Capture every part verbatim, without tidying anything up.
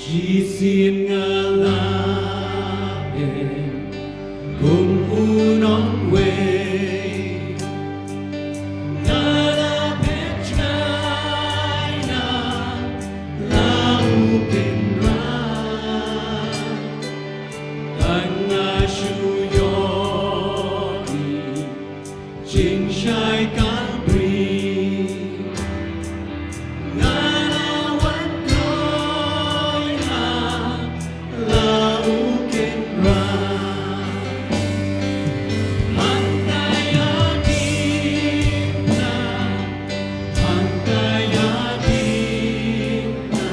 Shisien nga la peit kum u nongwei, nga la peit jngai na la u Kynrad, tang nga shu ïohi jingshai kynrad. Nga la wan kloi ha la u Kynrad. Hangta ïa ding na, hangta ïa ding na.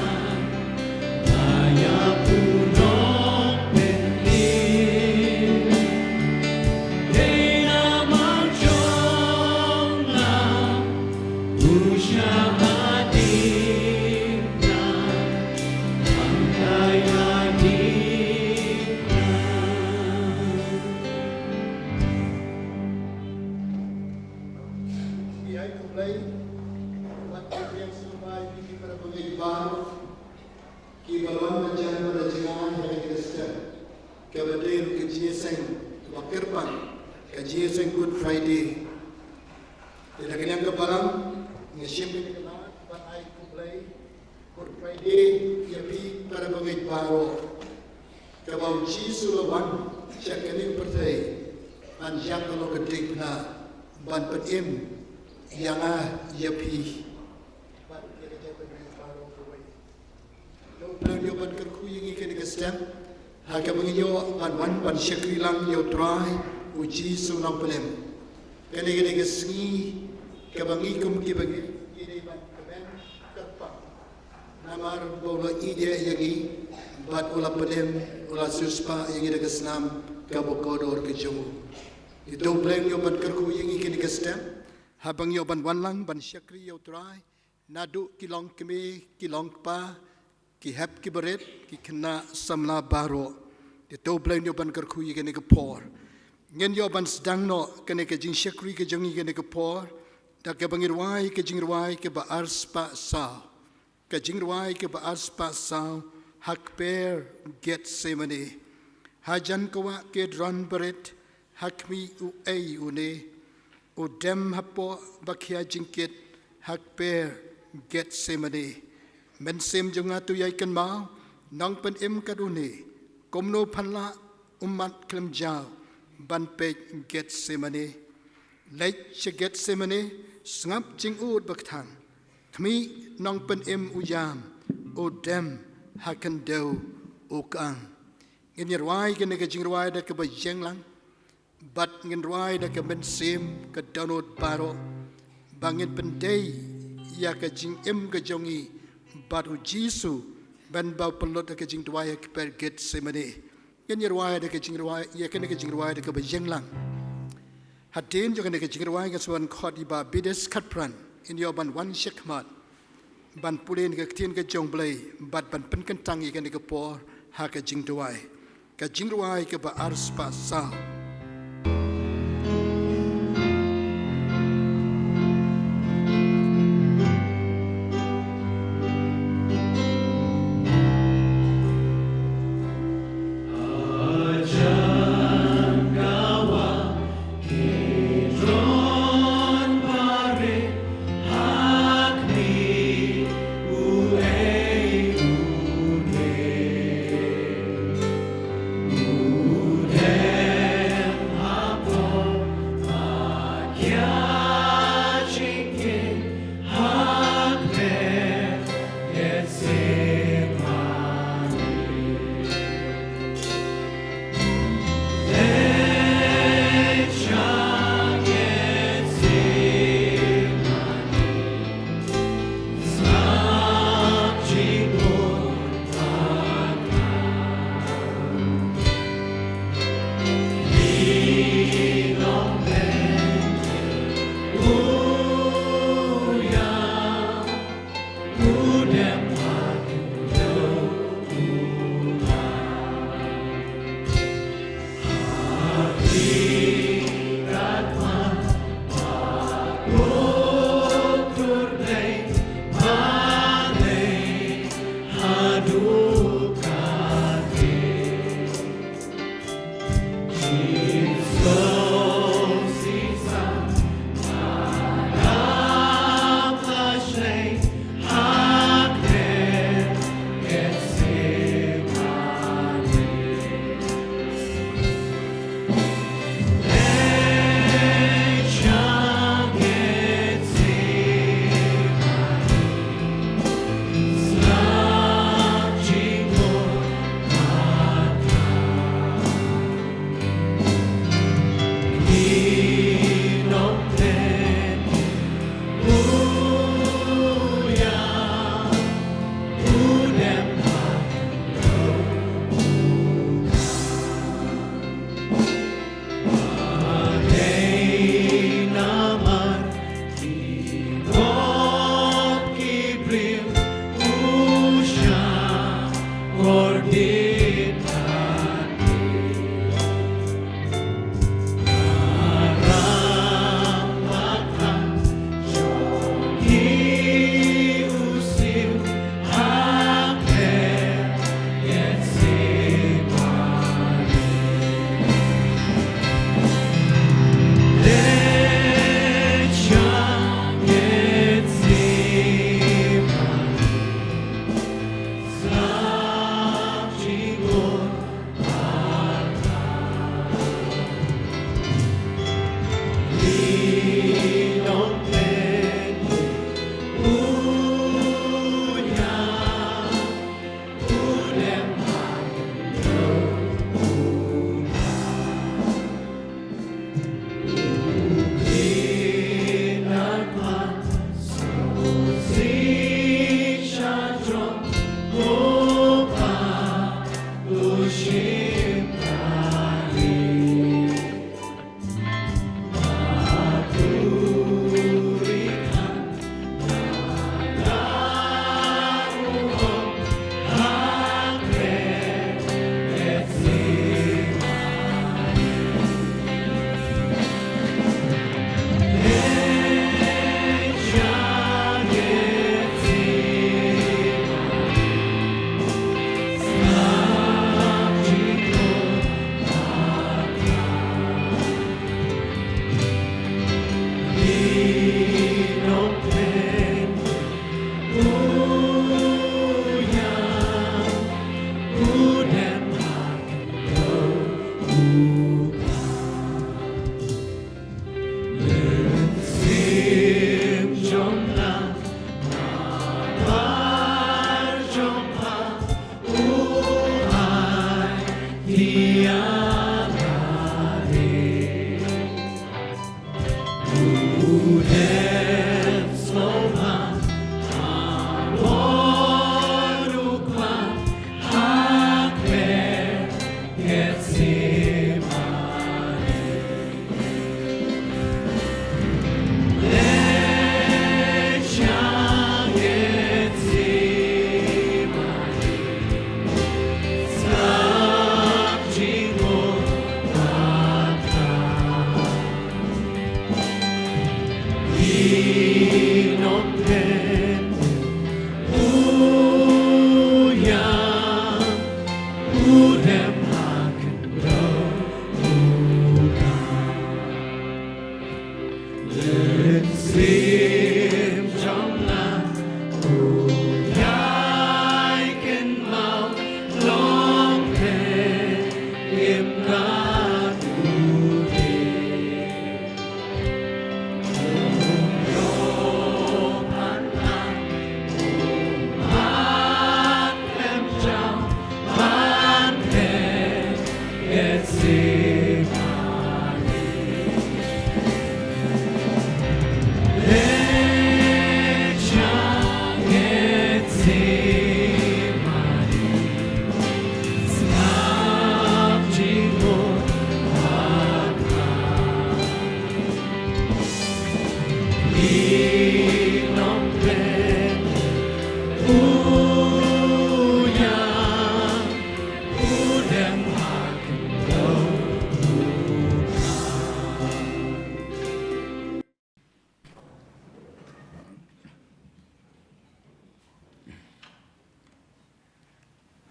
Ïa khublei, wat khublei sngewbha ïa phi para bangeit baroh. Kiba wan na jan bad na jngai ha kane ka step, kaba dei ruh ka jingïaseng kaba kyrpang, ka jingïaseng Good Friday. Te da ka liang ka balang, nga shim ka lad ban ai khublei Good Friday ïa phi para bangeit baroh. Kaba u Jisu u la wan sha kane ka pyrthei ban ïap halor ka diengphna, ban pynim ïa nga ïa phi. Bad ïa ka jaitbynriew baroh kawei. Ïa u Blei un ïoh ban kyrkhu ïa ngi kane ka step, ha kaba ngi ïoh ban wan ban shakri lang ïa u Trai, u Jisu u Nongpynim. Kane ka dei ka sngi kaba ngi kum kiba ngi, ngi dei ban kmen kyrpang. Namar ba u la ïeit ïa ngi, bad u la pynim, u la siewspah ïa ngi da ka snam kaba kordor ka jong u. Ïa u Blei un ïoh ban kyrkhu ïa ngi kane ka step, haba ngi ïoh ban wan lang ban shakri ïa u Trai, naduh ki longkmie, ki longkpa, ki hep ki barit, ki khynnah samla baroh. Te to u Blei un ïoh ban kyrkhu ïa kane ka por. Ngin ïoh ban sdang noh kane ka jingshakri ka jong ngi kane ka por da kaba ngin rwai ka jingrwai kaba arspah saw. Ka jingrwai kaba arspah saw, Ha kper Getsemane. Hajan ka wah Kedron barit, ha khmih uei une? U dem hapoh ba khia jingkit, ha kper Getsemane. Mynsiem jong nga to ïai kynmaw, Nongpynim kat une, kumno phan lah ummat khlem jaw ban peit Getsemane. Leit sha Getsemane, sngap jingud ba kthang. Khmih, Nongpynim u ïam, u dem ha khyndew u kyang. Ngin ïa rwai kane ka jingrwai da kaba ïeng lang, bad ngin rwai da ka mynsiem ka dohnud baroh, ba ngin pyndei ïa ka jingim ka jong ngi bad u Jisu, ban ba u pynlut ha ka jingduwai ha kper Getsemane. Ngin ïa rwai da ka jingrwai, ïa kane ka jingrwai da kaba ïeng lang. Hadien jong kane ka jingrwai ngan sa wan khot ïa i Bah Bides Khatphran, in ïoh ban wan shakhmat ban pule ïa ka ktien ka jong u Blei, bad ban pynkyntang ïa kane ka por ha ka jingduwai. Ka jingrwai kaba arspah saw.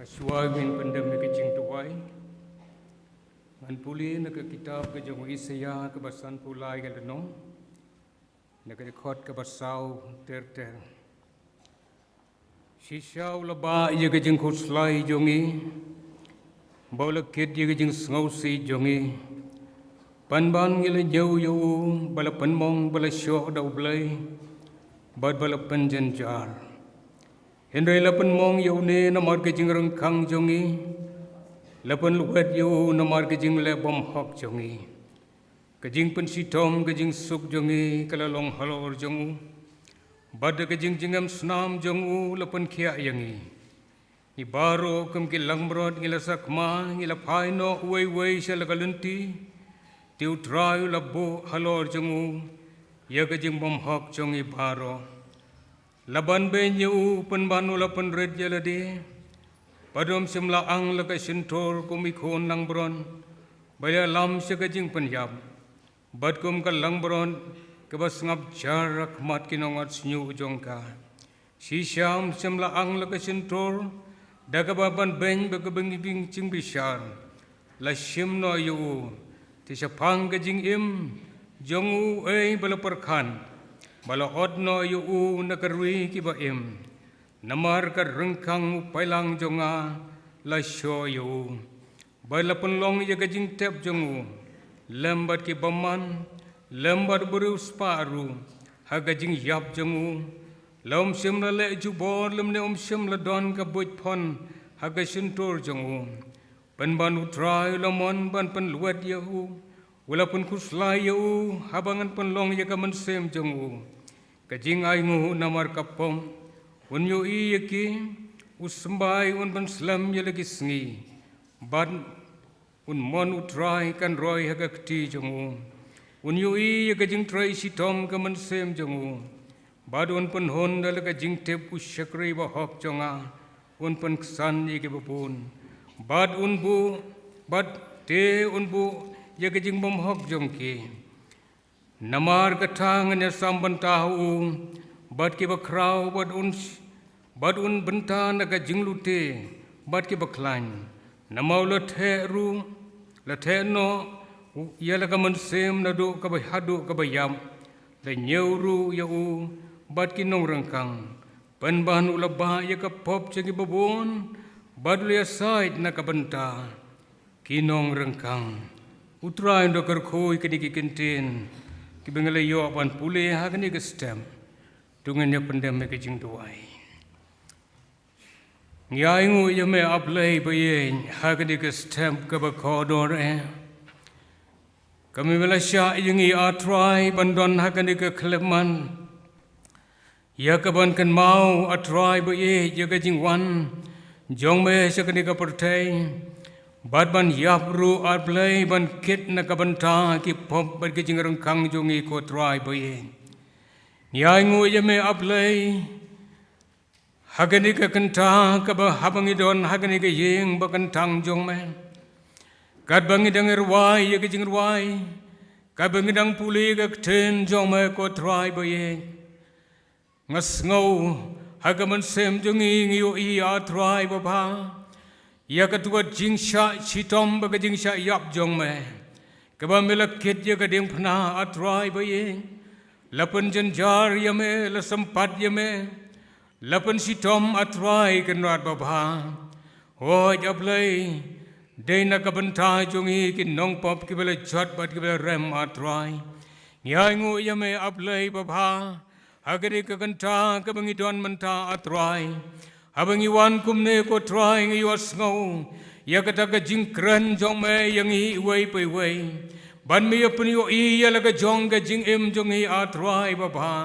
Shuwa ngin pyndem ïa ka jingduwai, ngan pule na ka kitab ka jong u Isaïah kaba sanphew lai ka lynnong, na ka dkhot kaba saw ter ter. Shisha u la bah ïa ka jingkhuslai jong ngi, bad u la kit ïa ka jingsngewsih jong ngi. Pynban ngi la ñiew ïa u, ba la pynmong ba la shoh da U Blei, bad ba la pynjynjar. Hynrei la pynmong ïa une namar ka jingryngkang jong ngi, la pynlwet ïa u namar ka jingleh bymhok jong ngi. Ka jingpynshitom ka jingsuk jong ngi ka la long halor jong u, bad da ka jingjngem snam jong u la pynkhiah ïa ngi. Ngi baroh kum ki langbrot ngi la sakma, ngi la phai noh uwei uwei sha la ka lynti, te U Trai u la buh halor jong u ïa ka jingbymhok jong ngi baroh. La ban beiñ ïa u, pynban u la pynrit ïa lade, bad um shym la ang la ka shyntur kum i khun langbrot ba ïalam sha ka jingpynïap, bad kum ka langbrot kaba sngap jar ha khmat ki nongot shñiuh jong ka. Shisha um shym la ang la ka shyntur da kaba ban beiñ bad kaba ngi bing jingbishar. La shim noh ïa u, te shaphang ka jingim jong u ei ba la pyrkhat, ba la ot noh ïa u na ka ri kiba im. Namar ka ryngkang u paidlang jong nga la shoh ïa u, bad la pynlong ïa ka jingtep jong u lem bad ki bymman, lem bad u briew spah ruh ha ka jingïap jong u. La um shym la leh jubor lymne um shym la don ka buit phon ha ka shyntur jong u. Pynban U Trai u la mon ban pynlwet ïa u, u la pynkhuslai ïa u, haba ngan pynlong ïa ka mynsiem jong u ka jingainguh namar ka pop. Un ïohi ïa ki, u symbai un pynslem ïa la ki sngi, bad un mon U Trai kan roi ha ka kti jong u. Un ïohi ïa ka jingtrei shitom ka mynsiem jong u, bad un pynhun da la ka jingtip u shakri bahok jong nga, un pynksan ïa kiba bun, bad un buh, bad te un buh ïa ka jingbymhok jong ki. Namar kata ngan ïasam bynta ha u bad kiba khraw, bad un, bad un bynta na ka jinglute bad kiba khlaiñ. Namar u la theh ruh, la theh noh ïa la ka mynsiem naduh kaba haduh kaba ïap. La ñiew ruh ïa u bad ki nongryngkang. Pynban u la bah ïa ka pop jong kiba bun, bad u la ïasaid na ka bynta ki nongryngkang. U Trai un da kyrkhu ïa kine ki kyntien kiba ngi la ïoh ban pule ha kane ka step. To ngin ïa pyndem ïa ka jingduwai. Ngi ainguh ïa me A Blei ba ïeit ha kane ka step kaba kordor eh. Kumba me la shah ïa ngi A Trai ban don ha kane ka khyllipmat. Ïa kaban kynmaw A Trai ba ïeit ïa ka jingwan jong me sha kane ka pyrthei, bad ban ïap ruh A Blei ban kit na ka bynta ki pop bad ki jingryngkang jong ngi ko Trai ba ïeit. Ngi ainguh ïa me A Blei ha kane ka kynta kaba haba ngi don ha kane ka ïing ba kyntang jong me, katba ngi dang rwai ïa ka jingrwai, katba ngi dang pule ka ktien jong me ko Trai ba ïeit. Nga sngew ha ka mynsiem jong ngi, ngi ïohi A Trai babha ïa katu ka jingshah shitom bad ka jingshah ïap jong me, kaba me la kit ïa ka diengphna A Trai ba ïeit. La pynjynjar ïa me, la sympat ïa me, la pynshitom A Trai Kynrad babha. Hooid A Blei, dei na ka bynta jong ngi ki nongpop kiba la jot bad kiba la rem A Trai. Ngi ainguh ïa me A Blei babha ha kane ka kynta kaba ngi don mynta A Trai. Haba ngi wan kumne ko Trai ngi ïohsngew ïa kata ka jingkren jong me ïa ngi iwei pa iwei, bad me ïa pynïohi ïa la ka jong ka jingim jong ngi A Trai babha.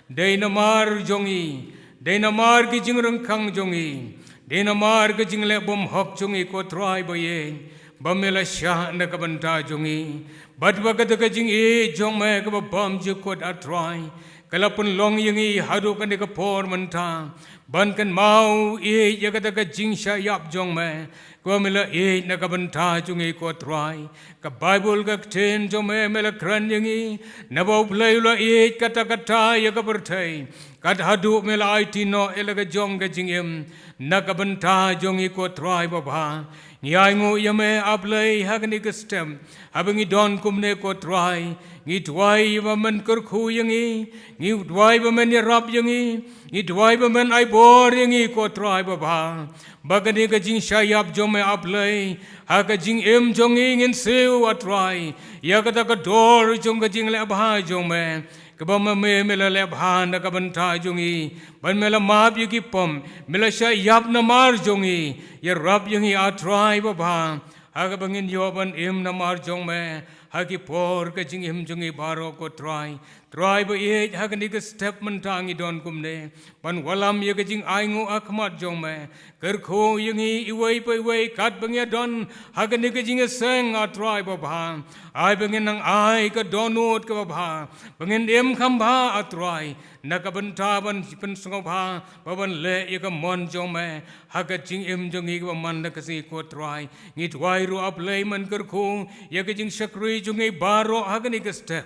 Dei namar jong ngi, dei namar ki jingryngkang jong ngi, dei namar ka jingleh bymhok jong ngi ko Trai ba ïeit, ba me la shah na ka bynta jong ngi. Bad ba kata ka jingïeit jong me kaba bymjukut A Trai ka la pynlong ïa ngi haduh kane ka por mynta, Ban kynmaw ïa kata ka jingshah ïap jong me, kaba me la ïeit na ka bynta jong ngi ko Trai. Ka Baibl ka ktien jong me, me la kren ïa ngi, naba U Blei u la ïeit katta katta ïa ka pyrthei, kat haduh me la aiti noh ïa la ka jong ka jingim na ka bynta jong ngi ko Trai babha. Ngi ainguh ïa me A Blei ha kane ka step, haba ngi don kumne ko Trai. Ngi duwai ba men kyrkhu ïa ngi, ngi duwai ba men ïarap ïa ngi, ngi duwai ba men ai bor ïa ngi ko Trai babha. Ba kane ka jingshah ïap jong me A Blei, ha ka jingim jong ngi ngin siew A Trai ïa kata ka dor jong ka jingleh bha jong me, kaba me, me, me la leh bha na ka bynta jong ngi, ban me la map ïa ki pop, me la shah ïap namar jong ngi. Ïarap ïa ngi A Trai babha, ha kaba ngin ïoh ban im namar jong me ha ki por ka jingim jong ngi baroh ko Trai. Trai ba ïeit, ha kane ka step mynta ngi don kumne ban wallam ïa ka jingainguh ha khmat jong me. Kyrkhu ïa ngi iwei pa iwei katba ngi don ha kane ka jingïaseng A Trai babha. Ai ba ngin nang ai ka dohnud kaba bha, ba ngin im kham bha A Trai, na ka bynta ban pynsngewbha bad ban leh ïa ka mon jong me ha ka jingim jong ngi kaba man la ka sngi ko Trai. Ngi duwai ruh A Blei men kyrkhu ïa ka jingshakri jong ngi baroh ha kane ka step.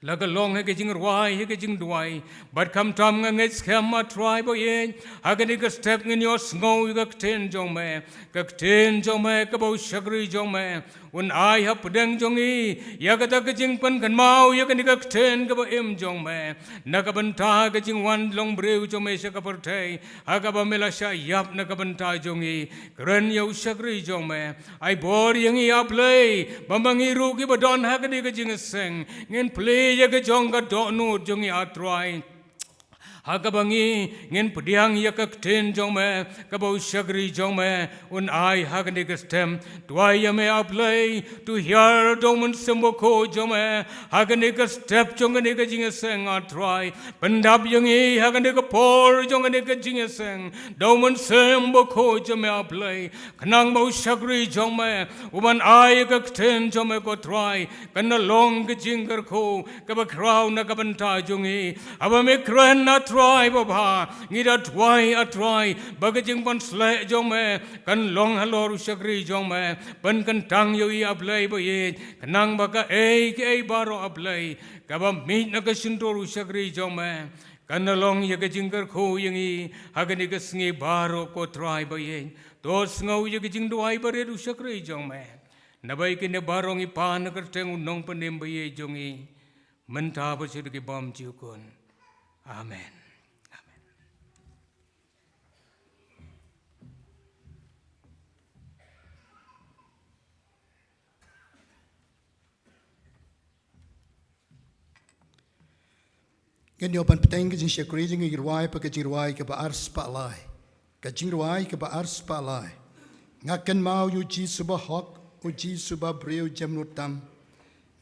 La ka long ha ka jingrwai, ha ka jingduwai, bad khamtam nga ngeit skhem A Trai ba ïeit, ha kane ka step ngin ïohsngew ïa ka ktien jong me. Ka ktien jong me kaba u shakri jong me un ai hapdeng jong ngi ïa kata ka jingpynkynmaw ïa kane ka ktien kaba im jong me, na ka bynta ka jingwan long briew jong me sha ka pyrthei, ha kaba me la shah ïap na ka bynta jong ngi. Kren ïa u shakri jong me. Ai bor ïa ngi A Blei, ba ma ngi ruh kiba don ha kane ka jingïaseng ngin plie ïa ka jong ka dohnud jong ngi A Trai, ha kaba ngi ngin pdiang ïa ka ktien jong me kaba u shakri jong me un ai ha kane ka step. Duwai ïa me A Blei, to hiar da u Mynsiem Bakhuid jong me ha kane ka step jong kane ka jingïaseng A Trai. Pyndap ïa ngi ha kane ka por jong kane ka jingïaseng da u Mynsiem Bakhuid jong me A Blei, khnang ba u shakri jong me u ban ai ka ktien jong me ko Trai, kan long ka jingkyrkhu kaba khraw na ka bynta jong ngi. Haba me kren A Trai babha, ngi da duwai A Trai ba ka jingpynsleh jong me kan long halor u shakri jong me. Pynkyntang ïa u A Blei ba ïeit, khnang ba kaei kaei baroh A Blei kaba mih na ka shyntur u shakri jong me, kan long ïa ka jingkyrkhu ïa ngi ha kane ka sngi baroh ko Trai ba ïeit. To sngew ïa ka jingduwai barit u shakri jong me. Naba ïa kine baroh ngi pan ha ka kyrteng u Nongpynim ba ïeit jong ngi, mynta bad shaduh ki bymjukut. Amen. Amen. Ngin ïoh ban bteng ka jingshakri jong ngi, ngi rwai pat ka jingrwai kaba arspah lai. Ka jingrwai kaba arspah lai. Nga kynmaw ïa u Jisu bahok, u Jisu babriew jemnud tam.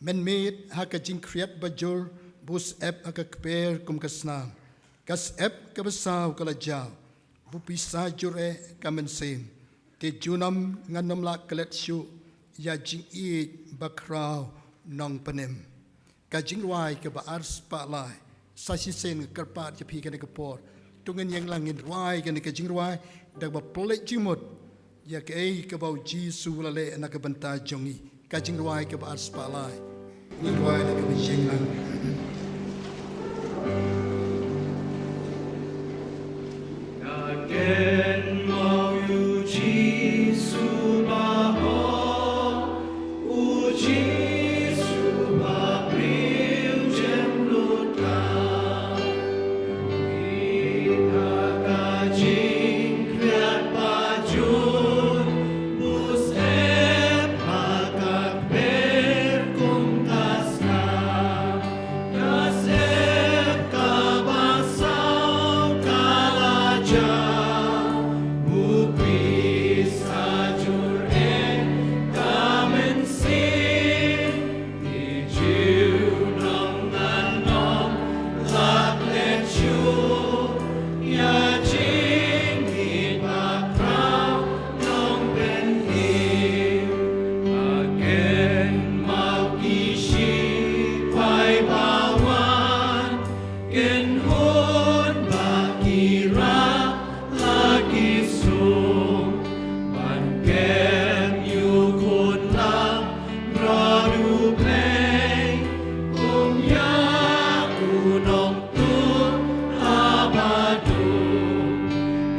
Mynmiet ha ka jingkhriat bajur, ba u syep ha ka kper kum ka snam. Ka syep kaba saw ka la jaw, ba u pisa jur eh ka mynsiem. Te junom ngan ym lah klet shuh ïa jingïeit bakhraw Nongpynim. Ka jingrwai kaba arspah lai. Sa shisien nga kyrpad ïa phi kane ka por, to ngin ïeng lang ngin rwai kane ka jingrwai da kaba pynleit jingmut ïa kaei kaba u Jisu u la leh na ka bynta jong ngi. Ka jingrwai kaba arspah lai. Ngin rwai da kaba ïeng lang. Nga kynmaw ïa u Jisu bahok, u Jisu babriew jemnud tam. Mynmiet ha ka jingkhriat bajur, ba u syep ha ka kper kum ka snam. Ka syep kaba saw ka la jaw,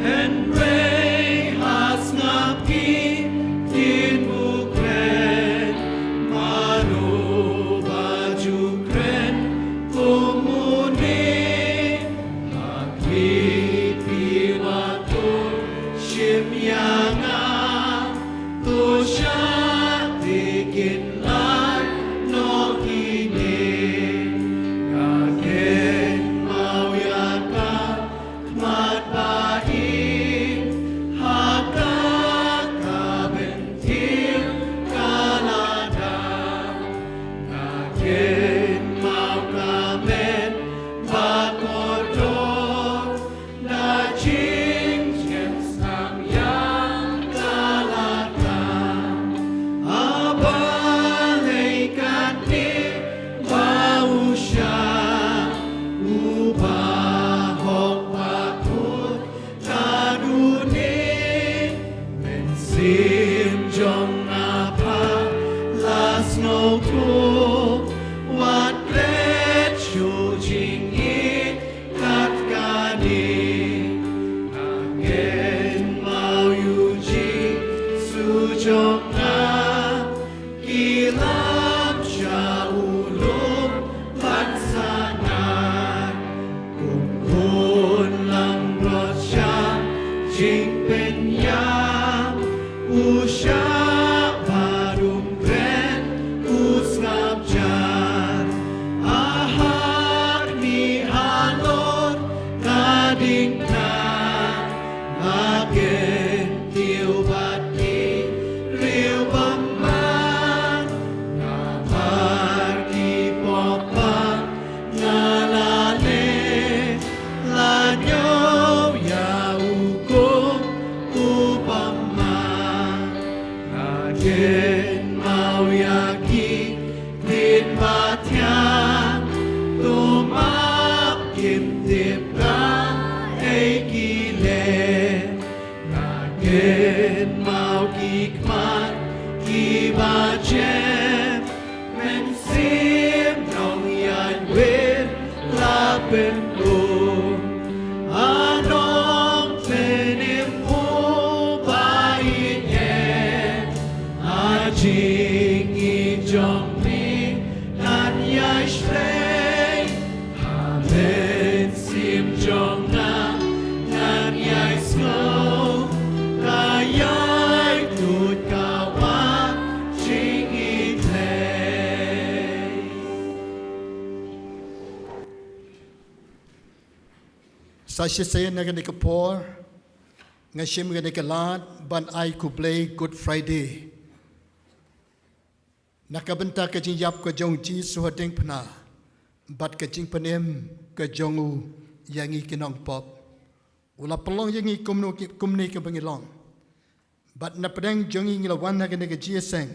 Hynrei ha sngap ki ktien u kren, mano ba ju kren kum une? Ha ki phi wat to shim ïa nga, to shah te kin lait noh kine. Nga kynmaw ïa ka khmat ba im ha ka ka bynta ka lada. Nga kynmaw ka met ba kordor, na jingjem sam ïa ka lada. Haba lei kane ba u shah, u bahok ba kut ka dune. Mynsiem jong nga pha la sngewthuh, wat klet shuh jingïeit kat kane. Nga kynmaw ïa u Jisu jong nga, ki lap sha u lum ban sanai. Kum khun langbrot sha jingpynïap, u shah bad um kren, u sngap jan. Ha khmih halor ka diengphna, nga kyntiew bad ki riew bymman. Namar ki pop ba nga la leh, la ñiew ïa u kum u bymman. Nga kynmaw ïa ki ktien ba thiang, to map kim tip kaei ki leh. Nga kynmaw ki khmat kiba jem, mynsiem nongïaid wir la pynbun. Ha Nongpynim uba ïeit, ha jingïeit jong me ngan ïai shlei. Ha mynsiem jong nga ngan ïai sngew, ka ïai tuid ka wan jingïeit lei. Sa shisien ha kane ka por, nga shim kane ka lad ban ai khublei Good Friday na ka bynta ka jingïap ka jong u Jisu ha diengphna bad ka jingpynim ka jong u ïa ngi ki nongpop. U la pynlong ïa ngi kumno ki, kumne kiba ngi long. Bad na pdeng jong ngi, ngi la wan ha kane ka jingïaseng,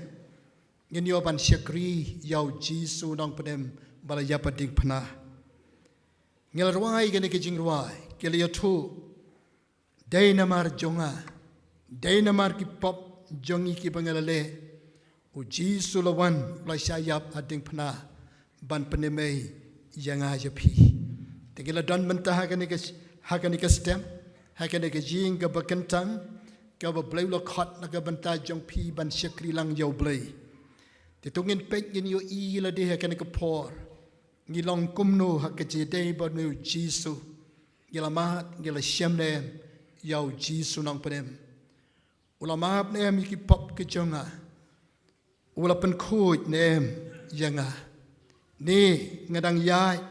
ngin ïoh ban shakri ïa u Jisu Nongpynim ba la ïap ha diengphna. Ngi la rwai kane ka jingrwai, ki la ïathuh, dei namar jong nga, dei namar ki pop jong ngi kiba nga la leh, u Jisu la wan, u la shah ïap ha diengphna ban pynim ei ïa nga ïa phi. Te ngi la don mynta ha kane ka, ha kane ka step, ha kane ka ïing kaba kyntang, kaba Blei u la khot na ka bynta jong phi ban shakri lang ïa u Blei. Te to ngin peit, ngin ïohi lade ha kane ka por, ngi long kumno ha ka jingïadei bad une u Jisu. Ngi la mad, ngi la shem ne em ïa u Jisu Nongpynim? U la map ne em ïa ki pop ki jong nga? U la pynkhuid ne em ïa nga? Ne nga dang ïaid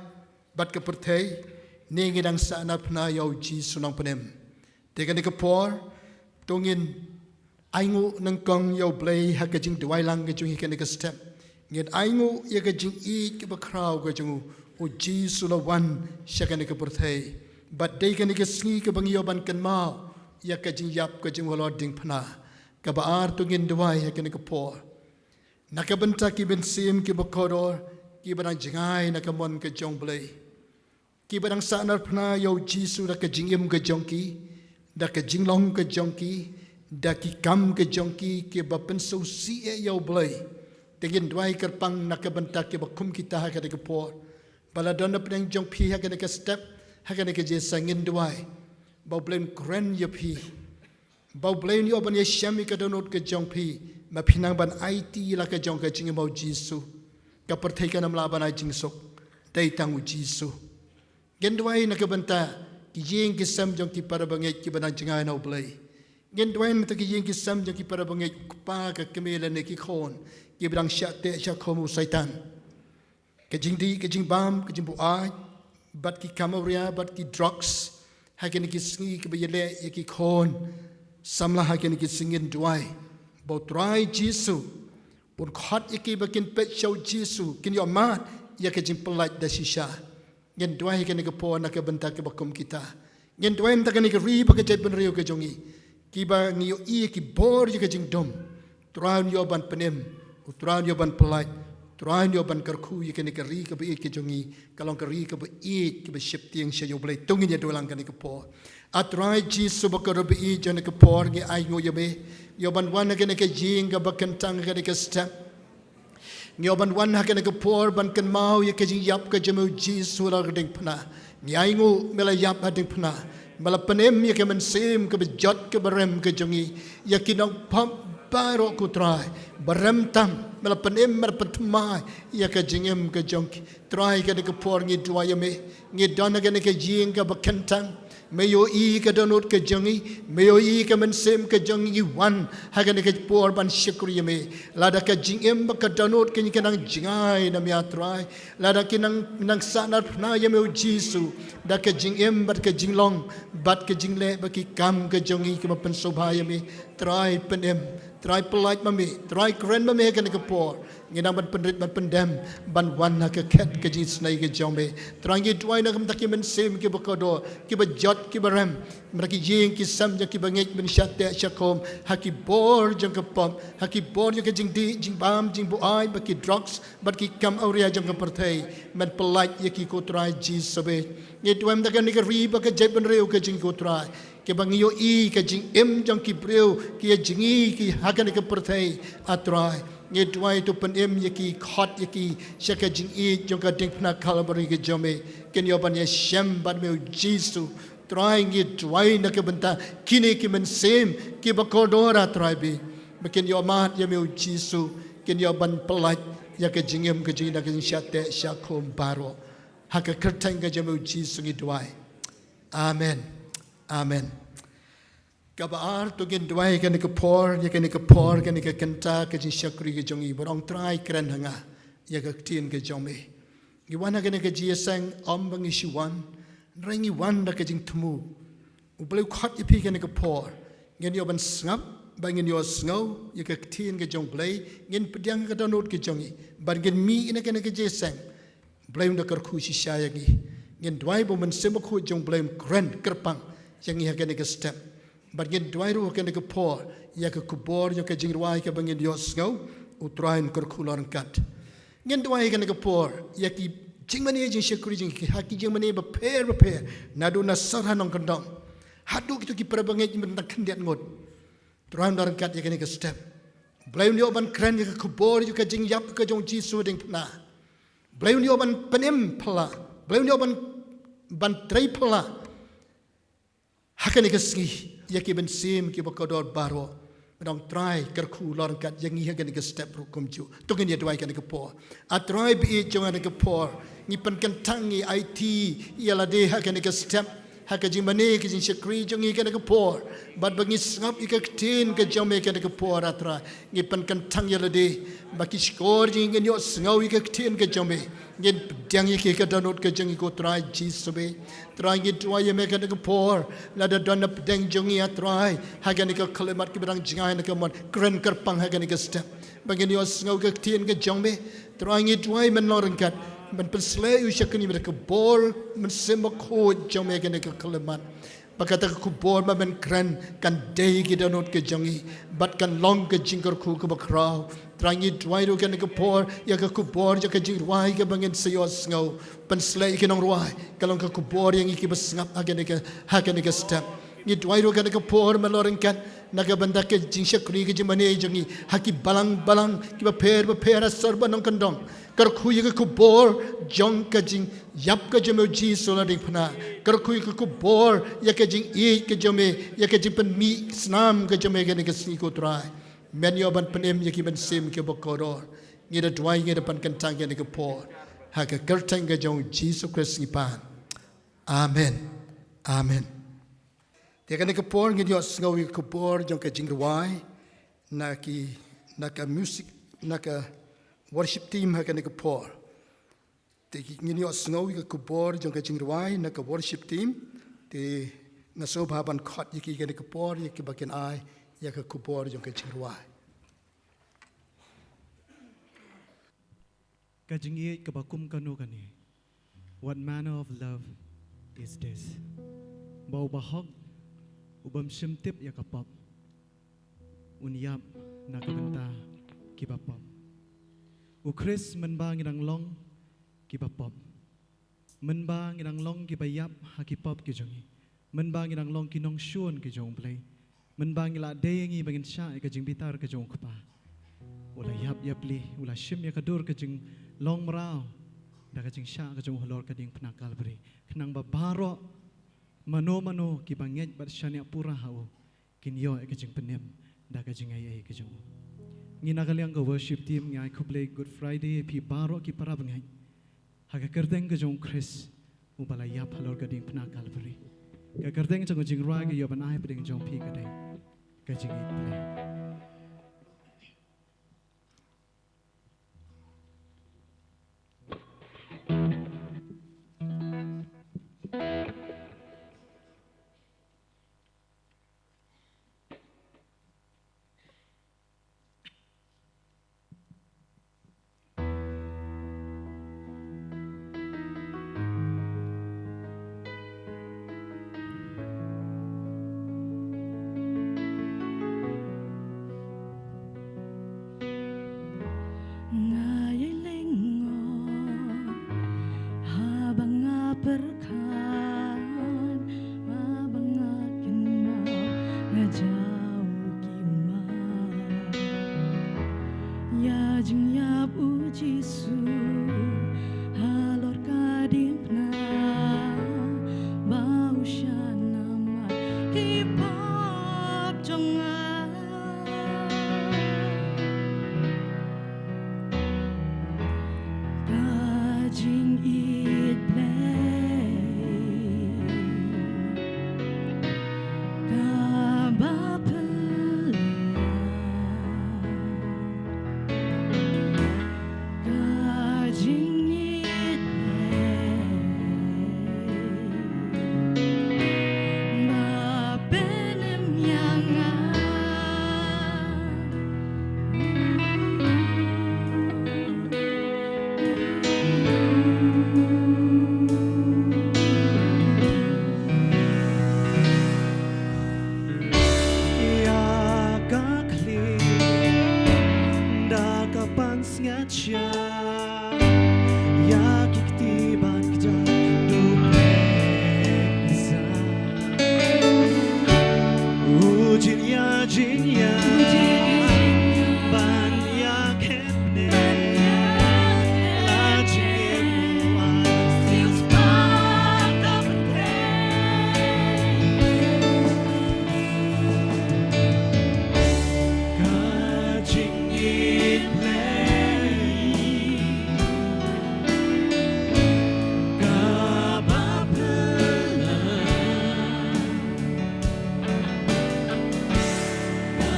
bad ka pyrthei, ne ngi dang sahnarphna ïa u Jisu Nongpynim? Te kane ka por, to ngin ainguh nyngkong ïa u Blei ha ka jingduwai lang ka jong ngi ha kane ka step. Ngin ainguh ïa ka jingïeit kaba khraw ka jong u, u Jisu la wan sha kane ka pyrthei. Bad dei kane ka sngi kaba ngi ïoh ban kynmaw ïa ka jingïap ka jong u halor diengphna. Kaba ar, to ngin duwai ha kane ka por na ka bynta ki mynsiem kiba kordor, kiba dang jngai na ka mon ka jong u Blei. Kiba dang sahnarphna ïa u Jisu da ka jingim ka jong ki, da ka jinglong ka jong ki, da ki kam ka jong ki, kiba pynsngewsih ïa u Blei. Te ngin duwai kyrpang na ka bynta kiba kum kita ha kane ka por. Ba la don na pdeng jong phi ha kane ka step, ha kane ka jingïaseng, ngin duwai. ba U Blei un kren ïa phi, ba U Blei un ïoh ban ïashem ïa ka dohnud ka jong phi, ma phi nang ban aiti la ka jong ka jingim ha U Jisu. Ka pyrthei kan ym lah ban ai jingsuk, dei tang U Jisu. Ngin duwai na ka bynta ki ïing ki sem jong ki para bangeit kiba dang jngai na U Blei. Ngin duwai na ka bynta ki ïing ki sem jong ki para bangeit, u kpa, ka kmie lane ki khun kiba dang shah teh shah khum u Soitan. Ka jingdih, ka jingbam, ka jingbuaid, bad ki kam awria, bad ki drugs, ha kine ki sngi kiba ïaleh ïa ki khun samla ha kine ki sngi, ngin duwai ba U Trai Jisu un khot ïa ki ba kin peit sha U Jisu, kin ïoh mad ïa ka jingpyllait da shisha. Ngin duwai ha kane ka por na ka bynta kiba kum kita. Ngin duwai na ka bynta kane ka ri bad ka jaitbynriew ka jong ngi, kiba ngi ïohi ïa ki bor ïa ka jingdum. U Trai un ïoh ban pynim, U Trai un ïoh ban pyllait, U Trai un ïoh ban kyrkhu ïa kane ka ri kaba ïeit ka jong ngi, ka long ka ri kaba ïeit, kaba sheptieng sha U Blei. To ngin ïa duwai lang kane ka por. A Trai Jisu bakordor ba ïeit, ha kane ka por ngi ainguh ïa me, ïoh ban wan ha kane ka ïing kaba kyntang, ha kane ka step. Ngi ïoh ban wan ha kane ka por ban kynmaw ïa ka jingïap ka jong me U Jisu ha la ka diengphna. Ngi ainguh me la ïap ha diengphna. Me la pynim ïa ka mynsiem kaba jot kaba rem ka jong ngi. Ïa ki nongpop baroh ko Trai, ba rem tam, me la pynim, me la pynthymmai ïa ka jingim ka jong ki. Trai, kane ka por ngi duwai ïa me. Ngi don ha kane ka ïing kaba kyntang. Me ïohi ka dohnud ka jong ngi, me ïohi ka mynsiem ka jong ngi. Wan ha kane ka por ban shakri ïa me. Lada ka jingim bad ka dohnud ka jong ngi ka nang jngai na me, a Trai, lada ki nang, nang sahnarphna ïa me U Jisu da ka jingim bad ka jinglong bad ka jingleh bad ki kam ka jong ngi kiba pynsngewbha ïa me, Trai pynim, Trai pyllait ma me, Trai kren ma me ha kane ka por. Ngi nang ban pynrit ban pyndem ban wan ha ka khet ka jingisynei ka jong me. Trai ngi duwai na ka bynta ki mynsiem kiba kordor, kiba jot, kiba rem, na ki ïing ki sem jong ki bangeit ban shah teh shah khum ha ki bor jong ka pop, ha ki bor jong ka jingdih, jingbam, jingbuaid, bad ki drugs, bad ki kam awria jong ka pyrthei. Men pyllait ïa ki ko Trai Jisu bad ngi duwai na ka bynta kane ka ri bad ka jaitbynriew ka jong ngi ko Trai. Kiba ngi ïohi ka jingim jong ki briew ki ïa jngi ki ha kane ka pyrthei, a Trai. Ngi duwai to pynim ïa ki, khot ïa ki sha ka jingïeit jong ka diengphna Kalbari ka jong me. Kin ïoh ban ïashem bad me U Jisu. Trai ngi duwai na ka bynta kine ki mynsiem kiba kordor, a Trai bad ba kin ïoh mad ïa me U Jisu. Kin ïoh ban pyllait ïa ka jingim ka jong ngi na ka jingshah teh shah khum baroh. Ha ka kyrteng ka jong me U Jisu ngi duwai. Amen. Amen. Kaba ar, to ngin duwai kane ka por, ïa kane ka por, kane ka kynta ka jingshakri ka jong ngi, ba ong Trai kren ha nga ïa ka ktien ka jong me. Ngi wan ha kane ka jingïaseng ym ba ngi shu wan, hynrei ngi wan da ka jingthmu. U Blei u khot ïa phi kane ka por. Ngin ïoh ban sngap, ba ngin ïohsngew ïa ka ktien ka jong U Blei, ngin pdiang ka dohnud ka jong ngi, ba ngin mih na kane ka jingïaseng. Blei un da kyrkhu shisha ïa ngi. Ngin duwai ba u Mynsiem Bakhuid jong U Blei un kren kyrpang ïa ngi ha kane ka step. Bad ngin duwai ruh ha kane ka por ïa ka khubor ïa ka jingrwai kaba ngin ïohsngew, U Trai un kyrkhu la ryngkat. Ngin duwai ha kane ka por ïa ki jingmane jingshakri jong ngi ha ki jingmane bapher bapher, naduh na sor ha nongkyndong haduh kito ki para bangeit ba dang khyndiat ngut. Trai un da ryngkat ïa kane ka step. Blei un ïoh ban kren ïa ka khubor ïa ka jingïap ka jong U Jisu ha diengphna. Blei un ïoh ban pynim phylla. Blei un ïoh ban, ban trei phylla ha kane ka sngi ïa ki mynsiem kiba kordor baroh. Ngi ong Trai kyrkhu la ryngkat ïa ngi ha kane ka step ruh kumjuh. To ngin ïa duwai kane ka por. A Trai baieit jong nga, ha kane ka por ngi pynkyntang, ngi aiti ïa lade ha kane ka step, ha ka jingmane ka jingshakri jong ngi ha kane ka por. Bad ba ngi sngap ïa ka ktien ka jong me ha kane ka por, a Trai. Ngi pynkyntang ïa lade ba ki shkor jong ngi ngin ïohsngew ïa ka ktien ka jong me. Ngin pdiang ïa ki ha ka dohnud ka jong ngi ko Trai Jisu bad Trai ngi duwai ïa me ha kane ka por. Lada don na pdeng jong ngi, a Trai, ha kane ka khyllipmat, kiba dang jngai na ka mon, kren kyrpang ha kane ka step ba ngin ïohsngew ïa ka ktien ka jong me. Trai ngi duwai men long ryngkat, men pynsleh ïa u shakri me da ka bor Mynsiem Bakhuid jong me ha kane ka khyllipmat. Ba kata ka khubor ba men kren kan dei ki dohnud ka jong ngi bad kan long ka jingkyrkhu kaba khraw. Trai ngi duwai ruh ha kane ka por ïa ka khubor ïa ka jingrwai kaba ngin sa ïohsngew. Pynsleh ïa ki nongrwai, ka long ka khubor ïa ngi kiba sngap ha kane ka, ha kane ka step. Ngi duwai ruh kane ka por, me Lord, ryngkat na ka bynta ka jingshakri ka jingmane jong ngi ha ki balang balang kiba pher bapher ha sor ba nongkyndong. Kyrkhu ïa ka khubor jong ka jingïap ka jong me, Jisu, la diengphna. Kyrkhu ïa ka khubor ïa ka jingïeit ka jong me, ïa ka jingpynmih snam ka jong me kane ka sngi, ko Trai. Men ïoh ban pynim ïa ki mynsiem kiba kordor. Ngi da duwai, ngi da pynkyntang ïa kane ka por ha ka kyrteng ka jong Jisu Khrist ngi pan. Amen. Amen. Te kane ka por ngin ïoh sngew ïa ka khubor jong ka jingrwai na ki, na ka music, na ka worship team ha kane ka por. Te ki, ngin ïoh sngew ïa ka khubor jong ka jingrwai na ka worship team. Te nga sngewbha ban khot ïa ki kane ka por, ïa kiba kin ai ïa ka khubor jong ka jingrwai. Ka jingïeit kaba kum kano kane. What manner of love is this? Ba u bahok u bym shym tip ïa ka pop un ïap na ka bynta kiba pop. U Khrist mynba ngi dang long kiba pop. Mynba ngi dang long kiba ïap ha ki pop ki jong ngi. Mynba ngi dang long ki nongshun ki jong U Blei. Mynba ngi la dei ïa ngi ba ngin shah ïa ka jingbitar ka jong U Kpa, u la ïap ïapli, u la shim ïa ka dur ka jinglong mraw da ka jingshah ka jong u halor ka diengphna Kalbari. Khnang ba baroh mano mano kiba ngeit bad shaniah pura ha u kin ïoh ïa ka jingpynim da ka jingaiei ka jong u. Ngi na ka liang ka worship team ngi ai khublei Good Friday ïa phi baroh ki para bangeit. Ha ka kyrteng ka jong U Khrist uba la ïap halor ka diengphna Kalbari. Ka kyrteng jong ka jingrwai ka ïoh ban ai hapdeng jong phi ka dei ka jingïeit Blei. Nga ïaleng ngo haba nga pyrkhat, haba nga kynmaw, nga jaw ki mar ïa jingïap U Jisu halor ka diengphna, ba u shah namar ki pop jong nga. Ka jingïeit Blei kaba phylla, ka jingïeit Blei ba pynim ïa nga. Ïa ka khlieh da ka pansngiat sha ïa ki kti bad ki jaka duk pisa. U jingïa, jingïa ban ïa khet ne la jingïa. Ka jingïeit Blei kaba phylla, ka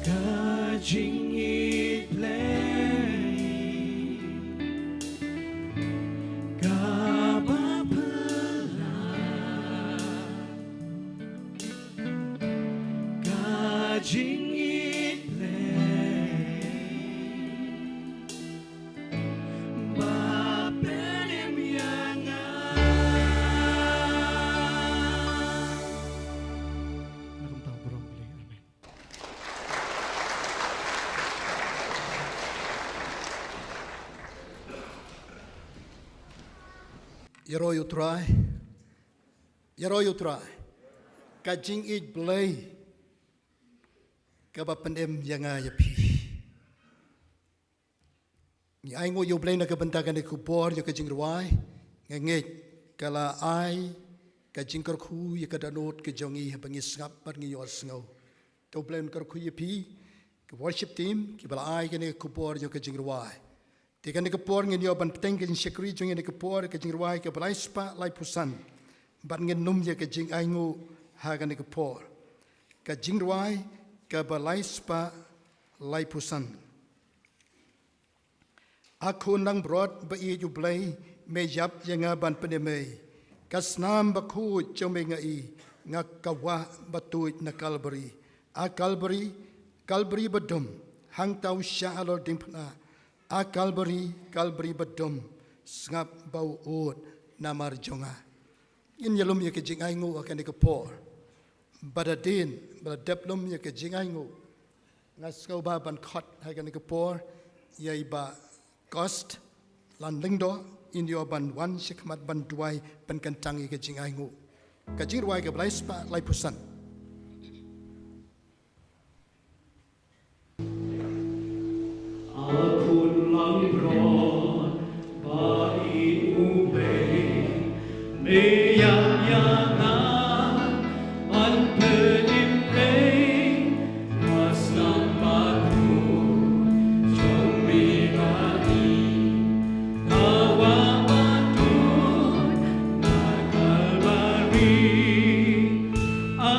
Ka jingïeit Blei kaba phylla, ka jingïeit Blei ba pynim ïa nga. Na kumta burom Blei. Amen. Ïaroh ïa U Trai. Ïaroh ïa U Trai. Ka jingïeit Blei kaba pynim ïa nga ïa phi. Ngi ainguh ïa U Blei na ka bynta kane ka por ïa ka jingrwai. Nga ngeit ka la ai ka jingkyrkhu ïa ka dohnud ka jong ngi haba ngi sngap bad ngi ïohsngew. To U Blei un kyrkhu ïa phi, ka worship team, kiba la ai kane ka por ïa ka jingrwai. Te kane ka por ngin ïoh ban bteng ka jingshakri jong ngi kane ka por, ka jingrwai kaba lai spah laiphew san. Bad ngin ym ïa ka jingainguh ha kane ka por. Ka jingrwai kaba lai spah laiphew san. A khun langbrot ba ïeit U Blei, me ïap ïa nga ban pynim ei. Ka snam bakhuid jong me nga i, nga kwah ba tuid na Kalbari. A Kalbari, Kalbari badum, hangta u shah halor diengphna. A Kalbari, Kalbari badum, sngap ba u ud namar jong nga. Ngin ïalum ïa ka jingainguh ha kane ka por. Bad hadien ba la dep lum ïa ka jingainguh, nga sngewbha ban khot ha kane ka por ïa i Bah Cost Lanlyngdoh, in ïoh ban wan shakhmat ban duwai ban kyntang ïa ka jingainguh. Ka jingrwai kaba lai spah laiphew san. A khun langbrot ba ïeit U Blei, me ïap ïa nga ban pynim ei. Ka snam bakhuid jong me nga i, nga kwah ba tuid na Kalbari. A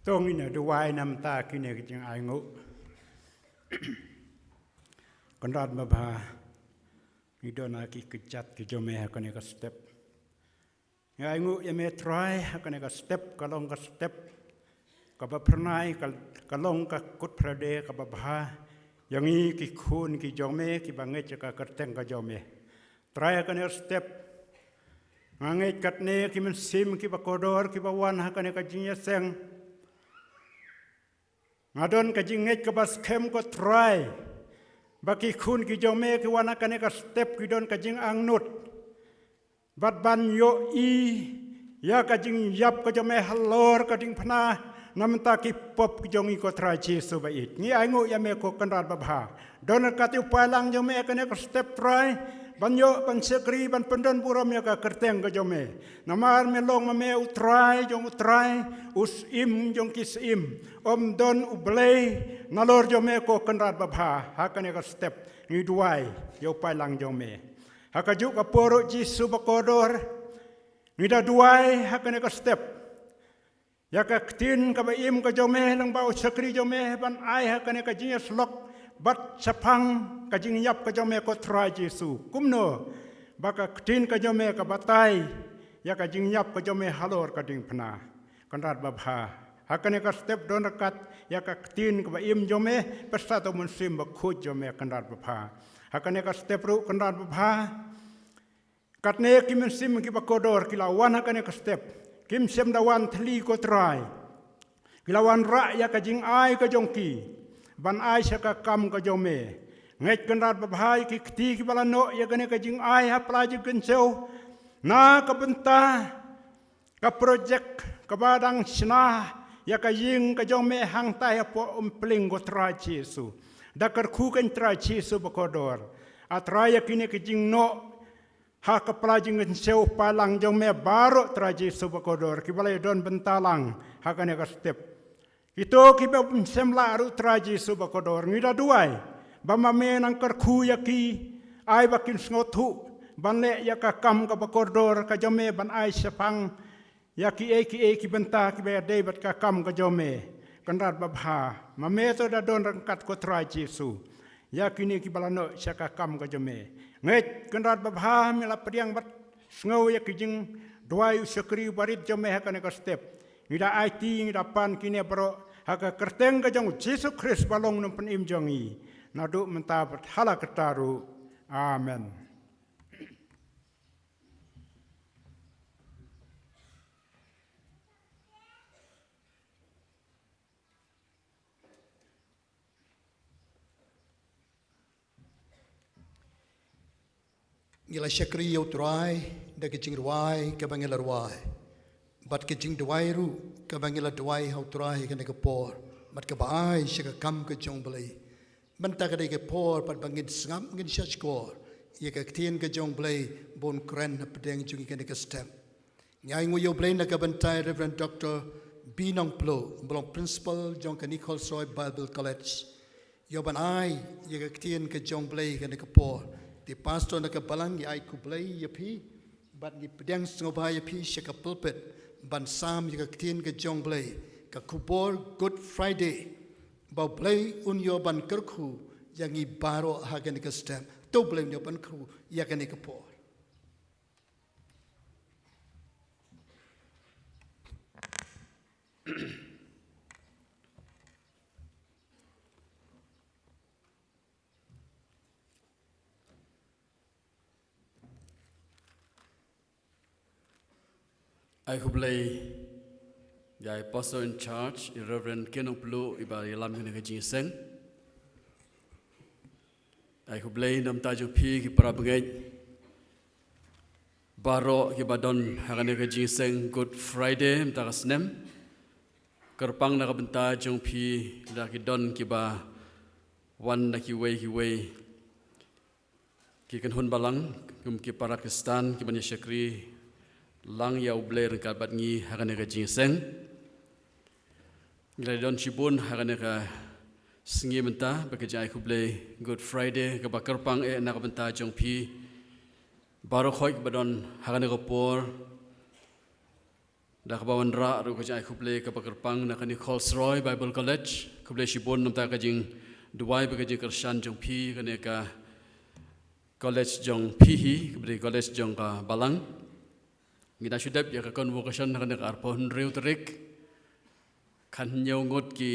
To ngin ïa duwai namar kine ki jingainguh. Kynrad babha, ngi don ha ki kjat ki jong me ha kane ka step. Ngi ainguh ïa me Trai ha kane ka step, ka long ka step kaba phyrnai, ka, ka long ka Good Friday kaba bha ïa ngi ki khun ki jong me kiba ngeit ïa ka kyrteng ka jong me. Trai ha kane ka step nga ngeit katne ki mynsiem kiba kordor kiba wan ha kane ka jingïaseng. Nga don ka jingngeit kaba skhem ko Trai ba ki khun ki jong me ki wan ha kane ka step ki don ka jingangnud. Bad ban ïohi ïa ka jingïap ka jong me halor ka diengphna namar ki pop ki jong ngi ko Trai Jisu ba ïeit. Ngi ainguh ïa me ko Kynrad babha. Don ryngkat ïa u paidlang jong me ha kane ka step Trai ban ïoh ban shakri ban pyndon burom ïa ka kyrteng ka jong me. Namar me long ma me u Trai jong u Trai, u Syiem jong ki syiem. Ym don u Blei nalor jong me ko Kynrad babha. Ha kane ka step ngi duwai ïa u paidlang jong me. Ha kajuh ka por ruh Jisu ba kordor, ngi da duwai ha kane ka step ïa ka ktien kaba im ka jong me lyngba u shakri jong me ban ai ha kane ka jingïasyllok bad shaphang ka jingïap ka jong me ko Trai Jisu. Kumno ba ka ktien ka jong me ka batai ïa ka jingïap ka jong me halor ka diengphna. Kynrad babha, ha kane ka step don ryngkat ïa ka ktien kaba im jong me, pyrshah to u Mynsiem Bakhuid jong me Kynrad babha. Ha kane ka step ruh Kynrad babha, katne ki mynsiem kiba kordor ki la wan ha kane ka step. Kim shym da wan thylli ko Trai. Ki la wanrah ïa ka jingai ka jong ki ban ai sha ka kam ka jong me. Ngeit Kynrad babha ïa ki kti kiba la noh ïa kane ka jingai ha pla jingkynshew na ka bynta ka projek kaba dang shna ïa ka ïing ka jong me hangtai hapoh Umpling ko Trai Jisu. Da kyrkhu ko Trai Jisu ba kordor. A Trai ïa kine ki jingnoh ha ka pla jingkynshew paidlang jong me baroh Trai Jisu ba kordor kiba la ïadon bynta lang ha kane ka step. Kito kiba bym shym lah ruh Trai Jisu ba kordor ngi da duwai ba ma me nang kyrkhu ïa ki ai ba kin sngewthuh ban leh ïa ka kam kaba kordor ka jong me ban ai shaphang ïa kiei kiei ki bynta kiba ïadei bad ka kam ka jong me. Kynrad babha, ma me to da don ryngkat ko Trai Jisu ïa kine kiba la noh sha ka kam ka jong me. Ngeit Kynrad babha me la pdiang bad sngew ïa ki jingduwai u shakri barit jong me ha kane ka step. Ngi da aiti ngi da pan kine baroh ha ka kyrteng ka jong Jisu Khrist ba long Nongpynim jong ngi naduh mynta bad hala kata ruh. Amen. Ngi la shakri ïa u Trai da ka jingrwai kaba ngi la rwai bad ka jingduwai ruh kaba ngi la duwai ha u Trai ha kane ka por bad kaba ai sha ka kam ka jong u Blei. Mynta ka dei ka por pat ba ngin sngap ngin shahshkor ïa ka ktien ka jong u Blei ba un kren hapdeng jong ngi kane ka step. Ngi ainguh ïa u Blei na ka bynta Reverend Doctor B. Nongpluh, ba long principal jong ka Nikolsoy Bible College. Ïa ban ai ïa ka ktien ka jong u Blei kane ka por. Te pastor na ka balang ngi ai khublei ïa phi bad ngi pdiang sngewbha ïa phi sha ka pulpit ban sam ïa ka ktien ka jong u Blei, ka khubor Good Friday. Ba u Blei un ïoh ban kyrkhu ïa ngi baroh ha kane ka step. To u Blei un ïoh ban kyrkhu ïa kane ka por. Ai khublei ïa i Pastor in charge, i Reverend K. Nongpluh, iba ïalam kane ka jingïaseng. Ai khublei na ka bynta jong phi ki para bangeit baroh kiba don ha kane ka jingïaseng Good Friday mynta ka snem. Kyrpang na ka bynta jong phi, lada ki don kiba wan na kiwei kiwei ki kynhun balang kum ki para Khristan kiban ïa shakri lang ïa u Blei ryngkat bad ngi ha kane ka jingïaseng. Ngi la don shibun ha kane ka sngi mynta bad ka jingai khublei Good Friday kaba kyrpang eh na ka bynta jong phi baroh khoit kiba don ha kane ka por. Da kaba wanrah ruh ka jingai khublei kaba kyrpang na kane Kholsroi Bible College. Khublei shibun namar ka jingduwai bad ka jingkyrshan jong phi kane ka college jong phi hi, kaba dei college jong ka Balang. Ngi dang shu dep ïa ka convocation ha kane ka arphew hynriew tarik. Khathynñiew ngut ki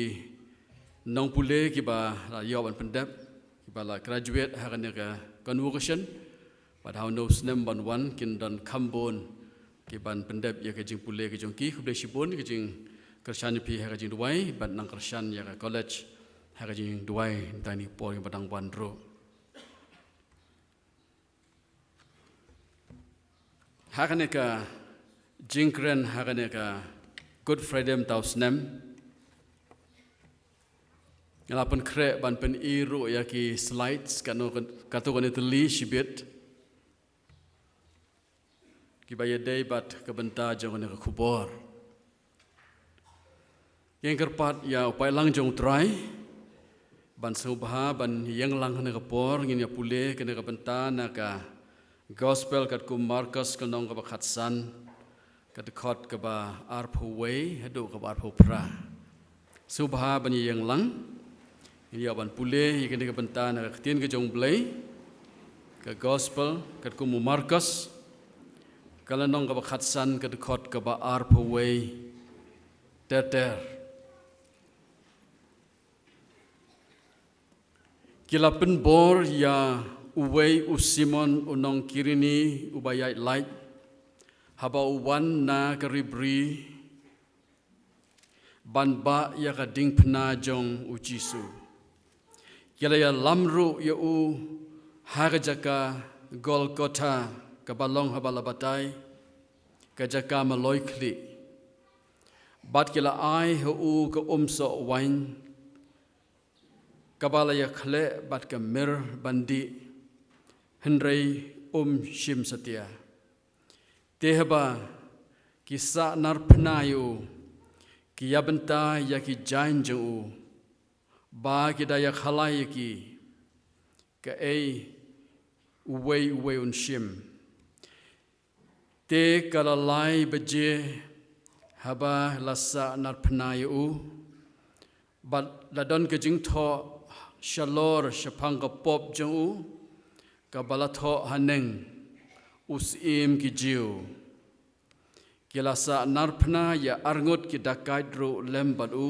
nongpule kiba la ïoh ban pyndep, kiba la graduate ha kane ka convocation. Bad ha une u snem ban wan kin don kham bun ki ban pyndep ïa ka jingpule ka jong ki. Khublei shibun ka jingkyrshan ïa phi ha ka jingduwai, bad nang kyrshan ïa ka college ha ka jingduwai, tang ïa ki por kiba dang wan ruh. Ha kane ka jingkren ha kane ka Good Friday mynta u snem, nga la pynkhreh ban pyni ruh ïa ki slides, kano, kato kane tylli shibit kiba ïadei bad ka bynta jong kane ka khubor. Ngin kyrpad ïa u paidlang jong U Trai ban sngewbha ban ïeng lang ha kane ka por. Ngin ïa pule kane ka bynta na ka Gospel katkum u Markos, ka lynnong kaba khatsan, ka dkhot kaba arphew wei haduh kaba arphew phra. Sngewbha ban ïeng lang. Ngin ïa ban pule ïa kane ka bynta na ka Ktien ka jong U Blei, ka Gospel katkum u Markos, ka lynnong kaba khatsan, ka dkhot kaba arphew wei ter ter. Ki la pynbor ïa uwei u Simon u nong Kirini uba ïaid lait, haba u wan na ka ri bri ban bah ïa ka diengphna jong U Jisu. Ki la ïalam ruh ïa u ha ka jaka Golgotha, kaba long haba la batai, ka jaka maloi khlieh. Bad ki la ai ha u ka umsoh wain, kaba la ïakhleh bad ka mir ban dih, hynrei um shim satia. Te haba ki sahnarphna ïa u, ki ïa bynta ïa ki jaiñ jong u, ba ki da ïakhalai ïa ki, kaei uwei uwei un shim. Te ka la lai baje haba la sahnarphna ïa u, bad la don ka jingthoh shalor shaphang ka pop jong u, kaba la thoh haneng, U Syiem ki Jiw. Ki la sahnarphna ïa arngut ki dakaid ruh lem bad u,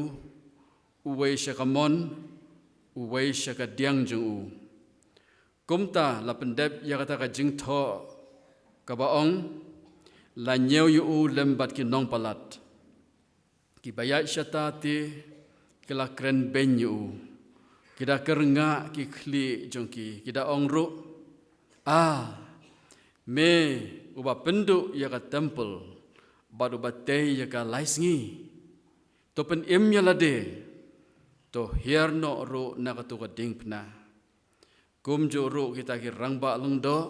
uwei sha ka mon, uwei sha ka diang jong u. Kumta la pyndep ïa kata ka jingthoh kaba ong, la ñiew ïa u lem bad ki nongpalat. Kiba ïaid shata te ki la kren beiñ ïa u. Ki da kyrngah ki khlieh jong ki, ki da ong ruh, "A, me uba pynduh ïa ka templ bad uba tei ïa ka lai sngi, to pynim ïa lade, to hiar noh ruh na kato ka diengphna." Kumjuh ruh kita ki rangbah lyngdoh,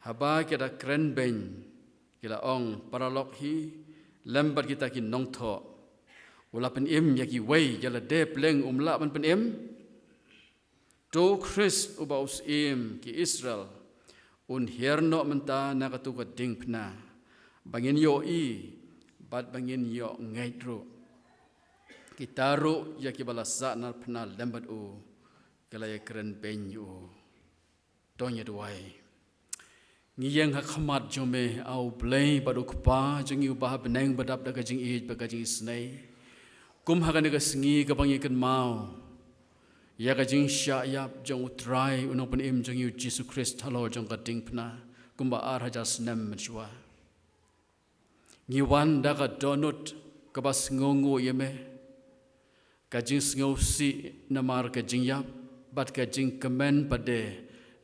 haba ki da kren beiñ, ki la ong, "Paralok hi lem bad kita ki nongthoh, u la pynim ïa kiwei, ïa lade pleng um lah ban pynim? To u Khrist uba u Syiem ki Israel un hiar noh mynta na kato ka diengphna, ba ngin ïohi bad ba ngin ïoh ngeit ruh." Kita ruh ïa kiba la sahnarphna lem bad u, ki la ïa kren beiñ ïa u. To ngin ïa duwai. Ngi ïeng ha khmat jong me, A U Blei bad U Kpa jong ngi uba ha bneng, ba dap da ka jingïeit bad ka jingisynei. Kum ha kane ka sngi kaba ngi kynmaw ïa ka jingshah ïap jong U Trai, U Nongpynim jong ngi U Jisu Khrist halor jong ka diengphna, kumba ar hajar snem mynshuwa. Ngi wan da ka dohnud kaba sngewnguh ïa me, ka jingsngewsih namar ka jingïap, bad ka jingkmen pat de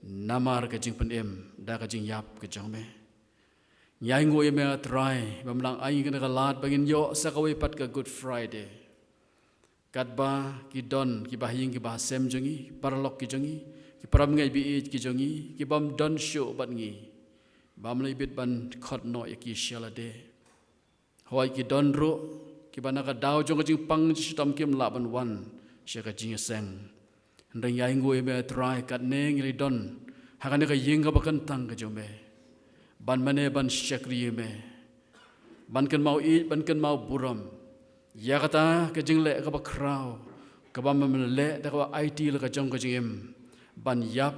namar ka jingpynim da ka jingïap ka jong me. Ngi ainguh ïa me, A Trai, bym lah ai ngi kane ka lad ba ngin ïoh sa kawei pat ka Good Friday. Katba ki don kiba ha ïing kiba ha sem jong ngi, paralok ki jong ngi, ki parabangeit ba ïeit ki jong ngi, ki bym don shuh bad ngi, bym lah bit ban khot noh ïa ki sha lade. Hooid, ki don ruh kiba na ka daw jong ka jingpang jingshitom kim lah ban wan sha ka jingïaseng. Hynrei ngi ainguh ïa me, A Trai, katne ngi la don ha kane ka ïing kaba kyntang ka jong me, ban mane ban shakri ïa me, ban kynmaw ïeit, ban kynmaw burom ïa kata ka jingleh kaba khraw, kaba men leh da kaba aiti la ka jong ka jingim, ban ïap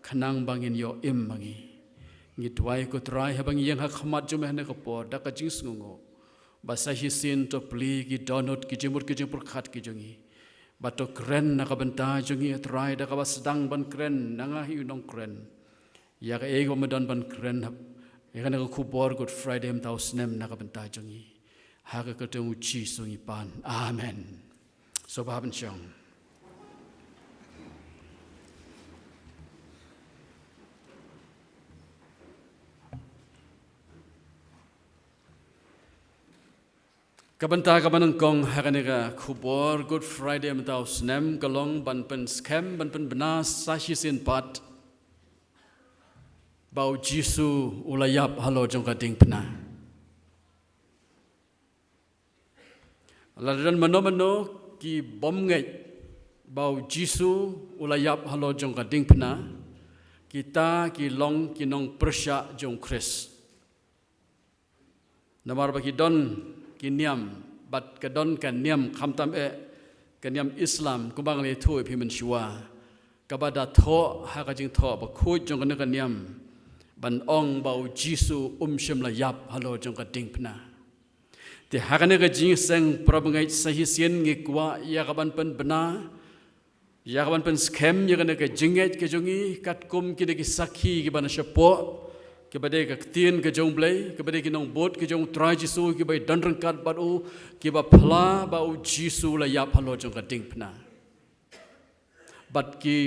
khnang ba ngin ïoh im ma ngi. Ngi duwai ko Trai haba ngi ïeng ha khmat jong me ha kane ka por da ka jingsngewnguh, ba sa shisien to plie ki dohnud, ki jingmut, ki jingpyrkhat ki jong ngi, ba to kren na ka bynta jong ngi Trai da kaba sdang ban kren na nga hi u nongkren ïa kaei kaba me don ban kren hap ïa kane ka khubor Good Friday mynta u snem na ka bynta jong ngi. Ha ka kyrteng u Jisu ngi pan. Amen. Sngewbha ban shong. Ka bynta kaba nyngkong ha kane ka khubor Good Friday mynta u snem ka long ban pynskhem, ban pynbna sa shisien pat ba u Jisu u la ïap halor jong ka diengphna. Lada don mano mano ki bym ngeit ba u Jisu u la ïap halor jong ka diengphna, kita ki long ki nongpyrshah jong u Khrist. Namar ba ki don ki niam, bad ka don ka niam khamtam eh ka niam Islam, kumba nga la ïathuh ïa phi mynshuwa, kaba da thoh ha ka jingthoh bakhuid jong kane ka niam ban ong ba u Jisu um shym la ïap halor jong ka diengphna. Te ha kane ka jingïaseng para bangeit, sa shisien ngi kwah ïa ka ban pynbna, ïa ka ban pynskhem ïa kane ka jingngeit ka jong ngi katkum kine ki sakhi kiba na shapoh, kiba dei ka ktien ka jong u Blei, kiba dei ki nongbud ka jong u Trai Jisu, kiba ïadon ryngkat bad u, kiba phla ba u Jisu u la ïap halor jong ka diengphna. Bad ki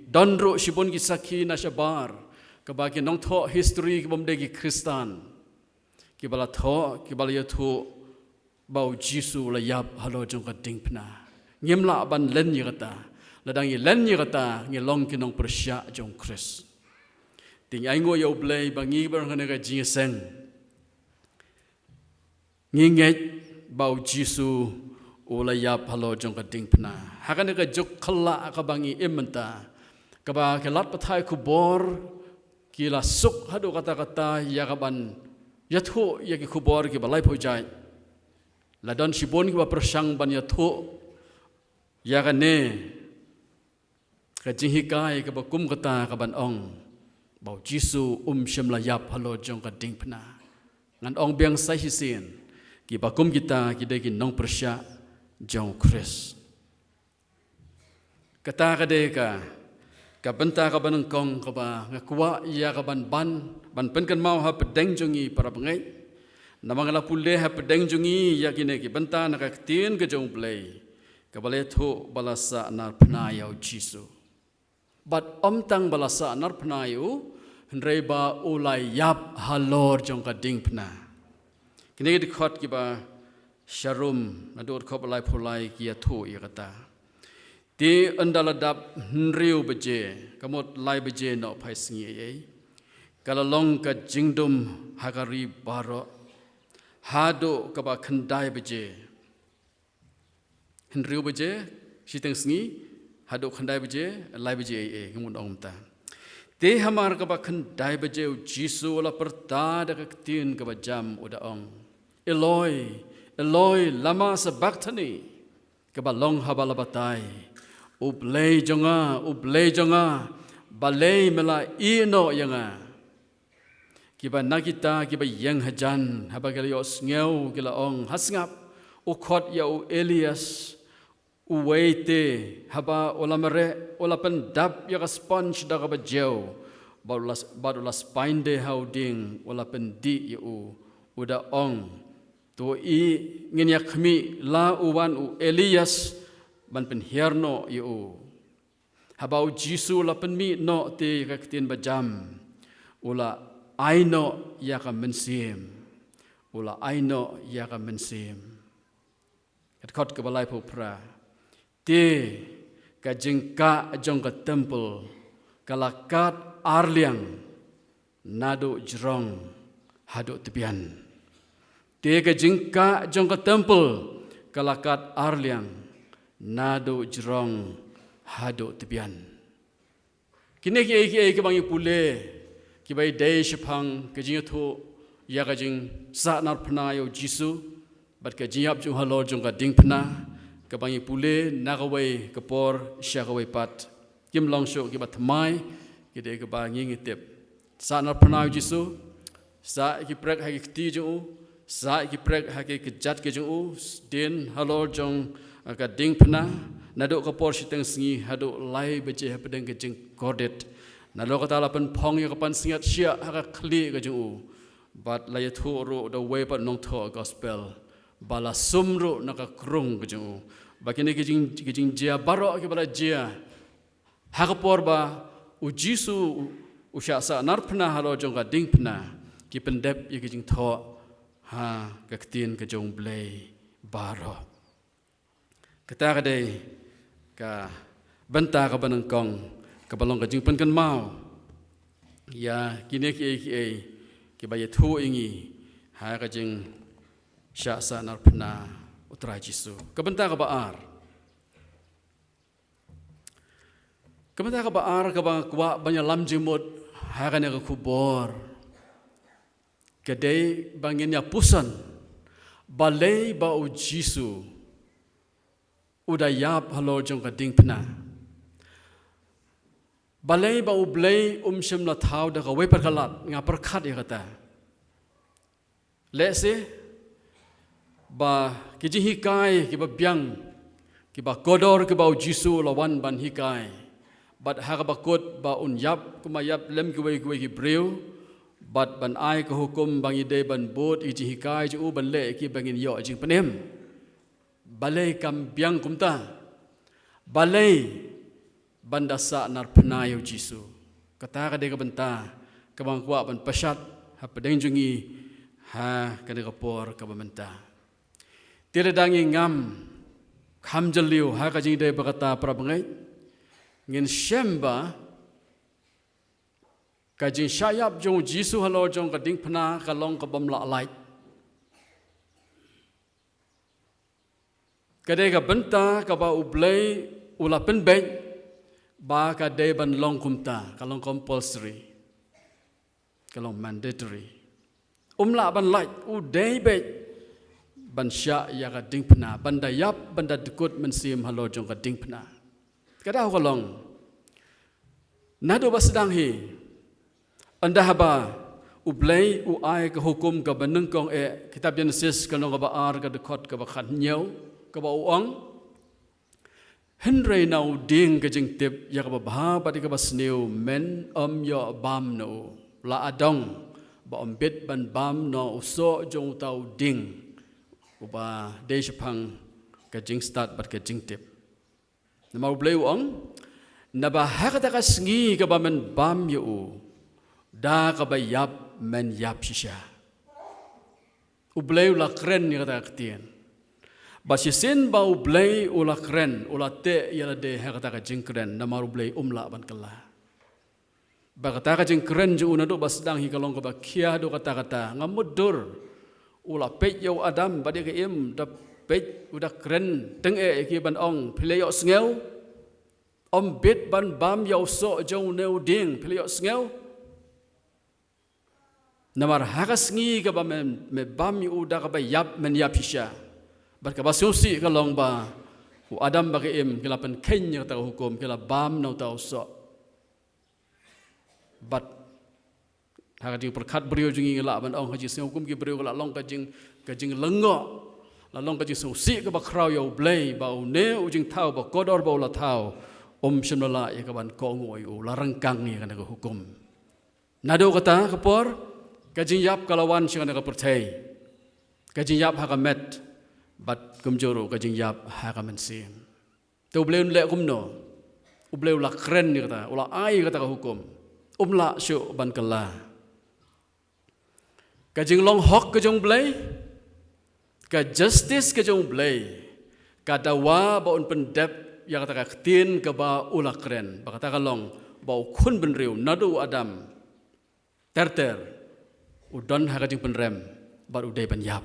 don ruh shibun ki sakhi na shabar, kaba ki nongthoh history kibym dei ki Khristan, kiba la thoh, kiba la ïathuh ba u Jisu u la ïap halor jong ka diengphna. Ngim lah ban len ïa kata. Lada ngi len ïa kata, ngi long ki nongpyrshah jong u Khrist. Te ngi ainguh ïa u Blei ba ngi baroh ha kane ka jingïaseng ngi ngeit ba u Jisu u la ïap halor jong ka diengphna. Ha kane ka juk khyllah kaba ngi im mynta, kaba ki lad pathai khubor ki la suk haduh katta katta ïa ka ban ïathuh ïa ki khubor kiba laiphew jait. La don shibun kiba pyrshang ban ïathuh ïa kane ka jinghikai kaba kum kata ka ban ong ba u Jisu um shym la ïap halor jong ka diengphna. Ngan ong biang sa shisien, kiba kum kita ki dei ki nongpyrshah jong u Khrist. Kata ka dei ka, ka bynta kaba nyngkong kaba nga kwah ïa ka ban ban, ban pynkynmaw hapdeng jong ngi para bangeit. Namar nga la pule hapdeng jong ngi ïa kine ki bynta na ka ktien ka jong u Blei, kaba la ïathuh ba la sahnarphna ïa u Jisu. Bad ym tang ba la sahnarphna ïa u, hynrei ba u la ïap halor jong ka diengphna. Kine ki dkhot kiba sharum naduh dkhot ba laiphew lai ki ïathuh ïa kata. Te ynda la dap hynriew baje, ka mut lai baje noh phai sngi ei ei, ka la long ka jingdum ha ka ri baroh, haduh kaba khyndai baje. Hynriew baje shiteng sngi haduh khyndai baje, lai baje ei ei, nga mut ong mynta. Te hamar kaba khyndai baje u Jisu u la pyrta da ka ktien kaba jam, u da ong, "Eloi, Eloi, lama sabakthani?" Kaba long ha ba la batai, "U Blei jong nga, U Blei jong nga, balei me la ïehnoh ïa nga?" Kiba na kita kiba ïeng hajan, haba ki la ïohsngew ki la ong, "Ha sngap, u khot ïa u Elias." Uwei te, haba u la mareh, u la pyndap ïa ka sponge da kaba jew, bad u la, bad u la spain de ha u dieng, u la pyndih ïa u, u da ong, "To ïohi, ngin ïa khmih la u wan u Elias ban pynhiar noh ïa u." Haba u Jisu u la pynmih noh te ïa ka ktien ba jam, u la ai noh ïa ka mynsiem. U la ai noh ïa ka mynsiem. Ka dkhot kaba laiphew phra. Te ka jingkah jong ka templ ka la kat ar liang naduh jrong haduh tbian. Te ka jingkah jong ka templ ka la kat ar liang naduh jrong haduh tbian. Kine kiei kiei kiba ngi pule, kiba ïadei shaphang ka jingïathuh ïa ka jingsahnarphna ïa u Jisu bad ka jingïap jong u halor jong ka diengphna, kaba ngi pule na kawei ka por sha kawei pat, kim long shuh kiba thymmai, ki dei kaba ngi ngi tip. Sahnarphna ïa u Jisu, sah ïa ki prek ha ki kti jong u, sah ïa ki prek ha ki kjat ki jong u, dien halor jong, eh, ka diengphna, naduh ka por shiteng sngi haduh lai baje hapdeng ka jingkordit. Nalor kata la pynphong ïa ka pansngiat shiah ha ka khlieh ka jong u. Bad la ïathuh ruh da uwei pat u nongthoh gospel ba la sum ruh na ka krung ka jong u. Ba kine ki jing, ki jingjia baroh kiba la jia ha ka por ba u Jisu u, u shah sahnarphna halor jong ka diengphna, ki pyndep ïa ki jingthoh ha ka ktien ka jong u Blei baroh. Kata ka dei ka bynta kaba nyngkong kaba long ka jingpynkynmaw ïa kine kiei kiei kiba ïathuh ïa ngi ha ka jingshah sahnarphna u Trai Jisu. Ka bynta kaba ar. Ka bynta kaba ar kaba kwah ban ïalam jingmut ha kane ka khubor, ka dei ba ngin ïa puson balei ba u Jisu u da ïap halor jong ka diengphna. Balei ba u Blei um shym la thaw da kawei pat ka lad, nga pyrkhat ïa kata. Lehse ba ki jinghikai kiba biang, kiba kordor kiba u Jisu u la wan ban hikai, bad ha kaba kut ba un ïap kumba ïap lem kiwei kiwei ki briew, bad ban ai ka hukum ba ngi dei ban bud ïa ki jinghikai jong u ban leh ïa ki ba ngin ïoh jingpynim. Balei kam biang kumta? Balei ban da sahnarphna ïa u Jisu? Kata ka dei ka bynta kaba nga kwah ban pynshad hapdeng jong ngi ha kane ka por kaba mynta. Te lada ngi ngam kham jylliew ha ka jingdei ba kata, para bangeit, ngin shem ba ka jingshah ïap jong u Jisu halor jong ka diengphna ka long kabym lah lait. Ka dei ka bynta kaba u Blei u la pynbeit ba ka dei ban long kumta, ka long compulsory, ka long mandatory. Um lah ban lait, u dei beit ban shah ïa ka diengphna, ban da ïap, ban da dkut mynsiem halor jong ka diengphna. Ka daw ka long, naduh ba sdang hi, ynda haba u Blei u ai ka hukum kaba nyngkong eh, kitab Jenesis ka lynnong kaba ar ka dkhot kaba khathynñiew, kaba u ong, hynrei na u dieng ka jingtip ïa kaba bha bad ïa kaba sniew men ym ïoh bam na u. La adong ba ym bit ban bam na u soh jong uta u dieng uba dei shaphang ka jingstad bad ka jingtip. Namar u Blei u ong, naba ha kata ka sngi kaba men bam ïa u, da kaba ïap men ïap shisha. U Blei u la kren ïa kata ka ktien. Bad shisien ba u Blei u la kren, u la teh ïa lade ha kata ka jingkren, namar u Blei um lah ban kylla. Ba kata ka jingkren jong u naduh ba sdang hi ka long kaba khia haduh katta katta, nga mutdur. U la peit ïa u Adam bad ïa ka Im, da peit, u da kren tyngeh ïa ki ban ong, phi la ïohsngew? Ym bit ban bam ïa u soh jong une u dieng, phi la ïohsngew? Namar ha ka sngi kaba men, men bam ïa u, da kaba ïap men ïap shisha. Bad kaba sngewsih ka long ba u Adam bad ka Im ki la pynkheiñ ïa kata ka hukum, ki la bam na uta u soh. Bad ha ka jingpyrkhat briew jong ngi, ngi lah ban ong, ha jingsngewhukum ki briew ka la long ka jing, ka jinglyngngoh, la long ka jingsngewsih kaba khraw ïa u Blei ba une u jingthaw ba kordor ba u la thaw, um shym la lah ïa ka ban kohnguh ïa u, la ryngkang ïa kane ka hukum. Naduh kata ka por, ka jingïap ka la wan sha kane ka pyrthei. Ka jingïap ha ka met, bad kumjuh ruh ka jingïap ha ka mynsiem. Te u Blei un leh kumno? U Blei u la kren ïa kata, u la ai ïa kata ka hukum. Um lah shuh ban kylla. Ka jinglong hok ka jong u Blei, ka justice ka jong u Blei, ka dawa ba un pyndep ïa kata ka ktien kaba u la kren. Ba kata ka long ba u khun bynriew naduh u Adam ter ter u don ha ka jingpynrem bad u dei ban ïap.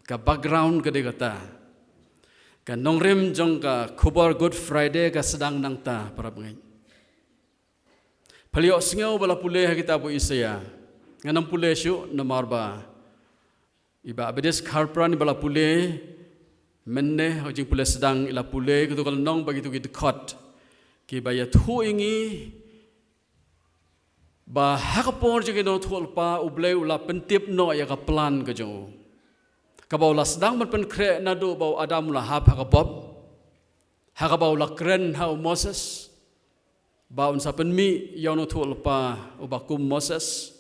Ka background ka dei kata. Ka nongrim jong ka khubor Good Friday ka sdang nangta, para bangeit. Phi la ïohsngew ba la pule ha kitab u Isaïah. Ngan ym pule shuh namar ba i Bah Abedis Kharpran i ba la pule mynne ha ka jingpule sdang, i la pule kito ka lynnong bad kito ki dkhot kiba ïathuh ïa ngi ba ha ka por jong ki nongïathuhlypa U Blei u la pyntip noh ïa ka plan ka jong u, kaba u la sdang ban pynkhreh naduh ba u Adam u la hap ha ka pop, ha kaba u la kren ha u Moses ba un sa pynmih ïa u nongïathuhlypa uba kum Moses.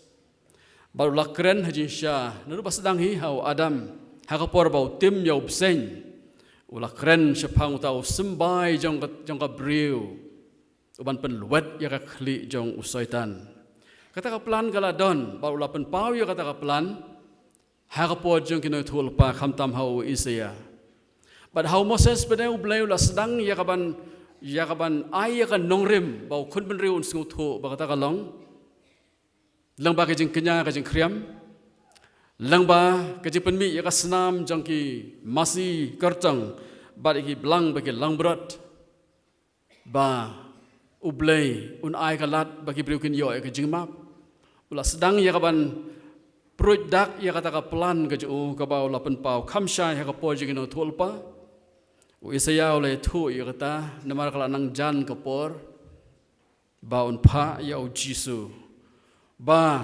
Bad u la kren ha jingshisha naduh ba sdang hi ha u Adam, ha ka por ba u tim ïa u bseiñ, u la kren shaphang uta u symbai jong ka, jong ka briew, u ban pynlwet ïa ka khlieh jong u Soitan. Kata ka plan ka la don bad u la pynpaw ïa kata ka plan ha ka por jong ki nongïathuhlypa, khamtam ha u Isaïah. Bad ha u Moses pat de U Blei u la sdang ïa ka ban, ïa ka ban ai ïa ka nongrim ba u khun bynriew un sngewthuh ba kata ka long lyngba ka jingkñia ka jingkhriam, lyngba ka jingpynmih ïa ka snam jong ki masi kyrtong bad ïa ki blang bad ki langbrot, ba U Blei un ai ka lad ba ki briew kin ïoh ïa ka jingmap. U la sdang ïa ka ban pruid dak ïa kata ka plan ka jong u kaba u la pynpaw kham shai ha ka por jong ki nongïathuhlypa. U Isaïah u la ïathuh ïa kata namar ka la nang jan ka por ba un phah ïa u Jisu, ba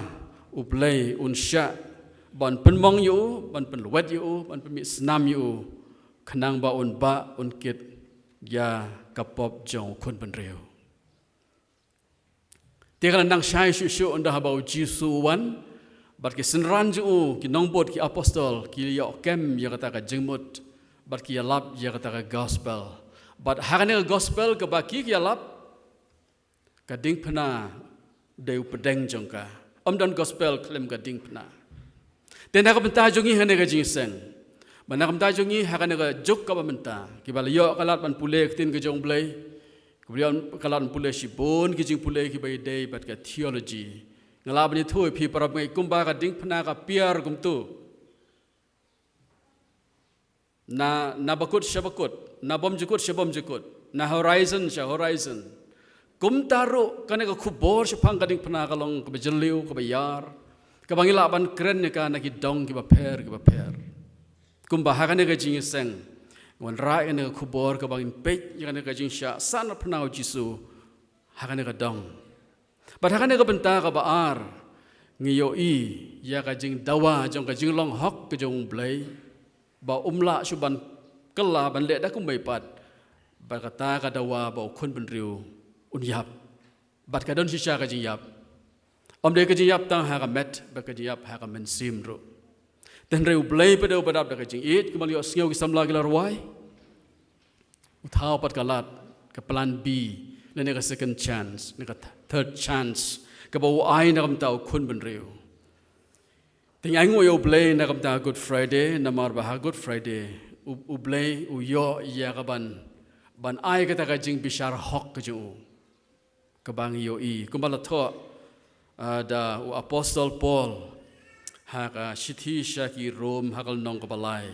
U Blei un shah ban pynmong ïa u, ban pynlwet ïa u, ban pynmih snam ïa u, khnang ba un bah un kit ïa ka pop jong u khun bynriew. Te ka la nang shai shuh shuh ynda haba u Jisu u wan bad ki synran jong u, ki nongbud, ki apostol, ki ïoh kem ïa kata ka jingmut bad ki ïalap ïa kata ka gospel. Bad ha kane ka gospel kaba ki, ki ïalap, ka diengphna dei u pdeng jong ka. Ym don gospel khlem ka diengphna. Te na ka bynta jong ngi ha kane ka jingïaseng, ba na ka bynta jong ngi ha kane ka juk kaba mynta, kiba la ïoh ka lad ban pule ka ktien ka jong U Blei, kiba la ïoh ka lad ban pule shibun ki jingpule kiba ïadei bad ka theology, nga lah ban ïathuh ïa phi para bangeit kumba ka diengphna ka piar kumto. Na, na bakut sha bakut, na bymjukut sha bymjukut, na horizon sha horizon. Kumta ruh kane ka khubor shaphang ka diengphna ka long kaba jylliew, kaba ïar, kaba ngi lah ban kren ïa ka na ki dong kiba pher, kiba pher. Kumba ha kane ka jingïaseng, nga wanrah ïa kane ka khubor kaba ngin peit ïa kane ka jingshah san phna u Jisu ha kane ka dong. Bad ha kane ka bynta kaba ar, ngi ïohi ïa ka jingdawa jong ka jinglong hok ka jong U Blei, ba um lah shuh ban kylla ban leh da kumwei pat, bad kata ka dawa ba u khun bynriew un ïap. Bad ka don shisha ka jingïap. Ym dei ka jingïap tang ha ka met, bad ka jingïap ha ka mynsiem ruh. Te hynrei U Blei pat de uba dap da ka jingïeit, kumba la ïohsngew ki samla ki la rwai, u thaw pat ka lad, ka plan B, lane ka second chance, ne ka th-, third chance, kaba u ai na ka bynta u khun bynriew. Te ngi ainguh ïa U Blei na ka bynta Good Friday, namar ba ha Good Friday U, U Blei u ïoh ïa ka ban, ban ai kata ka jingbishar hok ka jong u, kaba ngi ïohi, kumba la thoh, ah, da u Apostol Paul ha ka shithi sha ki Rom ha ka lynnong kaba lai.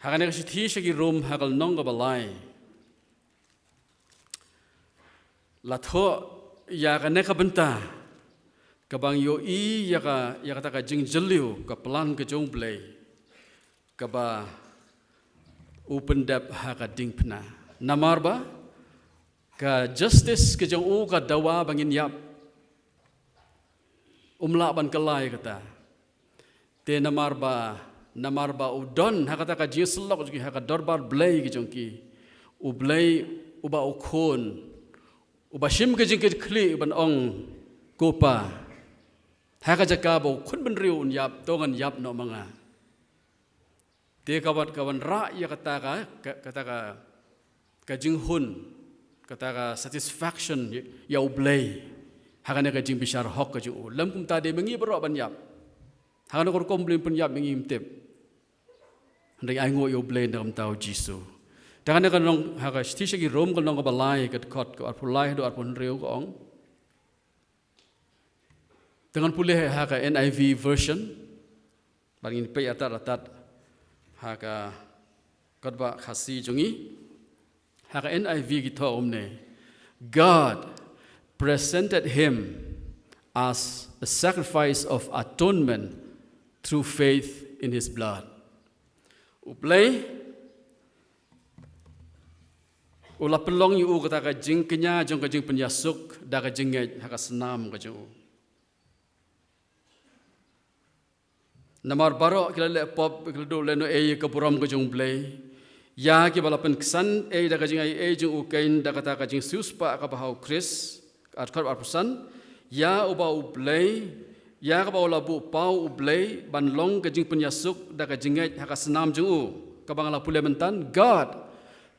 Ha kane ka shithi sha ki Rom ha ka lynnong kaba lai, la thoh ïa kane ka bynta, kaba ngi ïohi ïa ka, ïa kata ka jingjylliew, ka plan ka jong U Blei, kaba u pyndep ha ka diengphna. Namar ba ka justice ka jong u, ka dawa ba ngin ïap, um lah ban kylla ïa kata. Te namar ba, namar ba u don ha kata ka jingïasyllok jong ki, ha ka dorbar Blei ka jong ki, U Blei uba u khun, uba shim ka jingkitkhlieh, uban ong, ko Pa, ha ka jaka ba u khun bynriew un ïap, to ngan ïap noh ma nga. Te ka wan, ka wanrah ïa kata ka, ka, kata ka, ka jinghun, kata ka satisfaction ïa, ïa U Blei ha kane ka jingbishar hok ka jong u. Lym kumta dei ma ngi baroh ban ïap. Ha kane ka rukom U Blei un pynïap ma ngi ngim tip. Hynrei ainguh ïa U Blei na ka bynta u Jisu. Te ha kane ka lynnong, ha ka shithi sha ki Rom ka lynnong kaba lai, ka dkhot kaba arphew lai haduh arphew hynriew ka ong. Te ngan pule ha ka N I V version. Bad ngin peit artat artat ha ka kot ba Khasi jong ngi. Ha ka N I V ki thoh kumne: God presented him as a sacrifice of atonement through faith in his blood. U Blei u la pynlong ïa u kata ka jingkñia jong ka jingpynïasuk da ka jingngeit ha ka snam ka jong u. Namar baroh ki la leh pop, ki la duh lehnohei ïa ka burom ka jong U Blei. Ïa kiba la pynksan ei da ka jingaiei jong u Kain da kata ka jingsiewspah kaba ha U Khrist. Ka dkhot arphew san. Ïa uba U Blei, ïa kaba u la buh paw U Blei ban long ka jingpynïasuk da ka jingngeit ha ka snam jong u. Kaba nga la pule mynta, God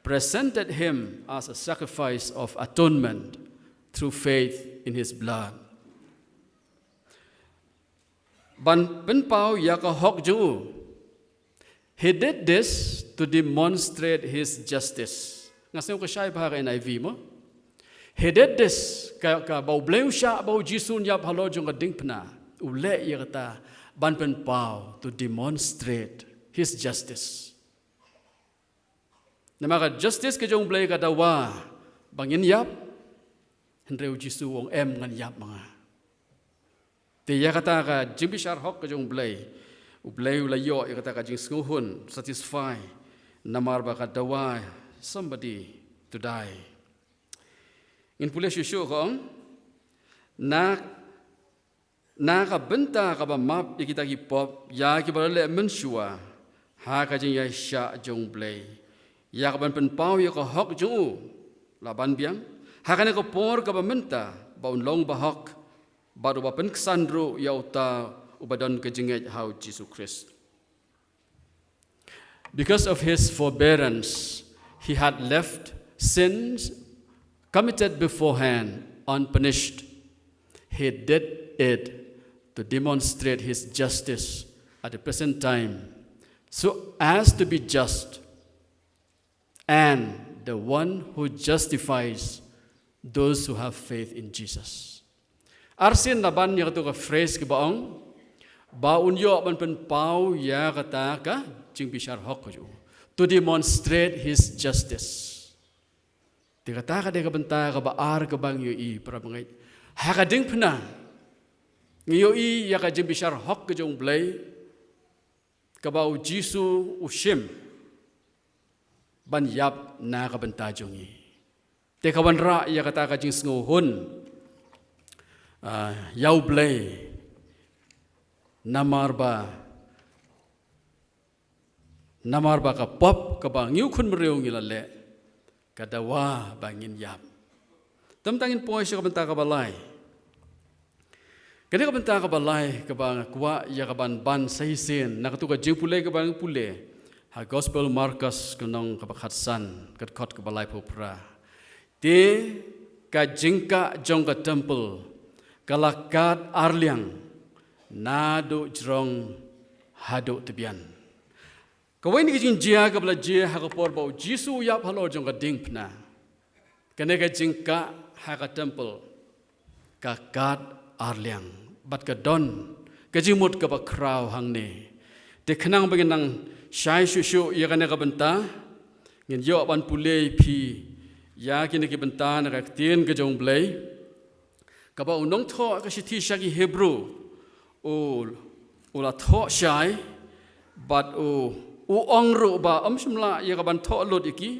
presented him as a sacrifice of atonement through faith in his blood. Ban pynpaw ïa ka hok jong u. He did this to demonstrate his justice. Nga sngew ka shai bha ka N I V mo. He did this, ka, kaba U Blei u shah ba U Jisu un ïap halor jong ka diengphna. U leh ïa kata ban pynpaw, to demonstrate his justice. Namar ka justice ka jong U Blei ka dawa ba ngin ïap. Hynrei U Jisu u ong, em, ngan ïap ma nga. Te ïa kata ka jingbishar hok ka jong U Blei, U Blei u la ïoh ïa kata ka jingsngewhun, satisfy, namar ba ka dawa somebody to die. Ngin pule shuh shuh, ka ong, na, na ka bynta kaba map ïa kita ki pop ïa kiba la leh mynshuwa ha ka jingïaishah jong U Blei, ïa kaban pynpaw ïa ka hok jong u, la ban biang ha kane ka por kaba mynta, ba un long bahok bad uba pynksan ruh ïa uta uba don ka jingngeit ha U Jisu Khrist. Because of his forbearance, he had left sins committed beforehand unpunished. He did it to demonstrate his justice at the present time, so as to be just and the one who justifies those who have faith in Jesus. Arsien la ban ïa katu ka phrase kaba ong ba un ïoh ban pynpaw ïa kata ka jingbishar hok ka jong u, to demonstrate his justice. Te kata ka dei ka bynta kaba ar kaba ngi ïohi, para bangeit, ha ka diengphna ngi ïohi ïa ka jingbishar hok ka jong U Blei, kaba U Jisu u shim ban ïap na ka bynta jong ngi. Te ka wanrah ïa kata ka jingsngewhun, ah, ïa U Blei, namar ba, namar ba ka pop kaba ngi u khun briew ngi la leh, ka dawa ba ngin ïap. Te mynta ngin poi sha ka bynta kaba lai. Kane ka bynta kaba lai kaba nga kwah ïa kaban ban sa shisien na katu ka jingpule kaba nga pule ha Gospel Markos ka lynnong kaba khatsan, ka dkhot kaba laiphew phra. Te ka jingkah jong ka temple ka la kad arliang naduh jrong haduh tbian. Kawei na ki jingjia kaba la jia ha ka por ba U Jisu u ïap halor jong ka diengphna. Kane ka jingkah ha ka temple ka kad arliang bad ka don ka jingmut kaba khraw hangne. Te khnang ba ngin nang shai shuh shuh ïa kane ka bynta, ngin ïoh ban pule ïa phi ïa kine ki bynta na ka ktien ka jong U Blei. Kaba u nongthoh ka shithi sha ki Hebru u, u la thoh shai bad u, u ong ruh ba um shym lah ïa kaban thoh lut ïa ki.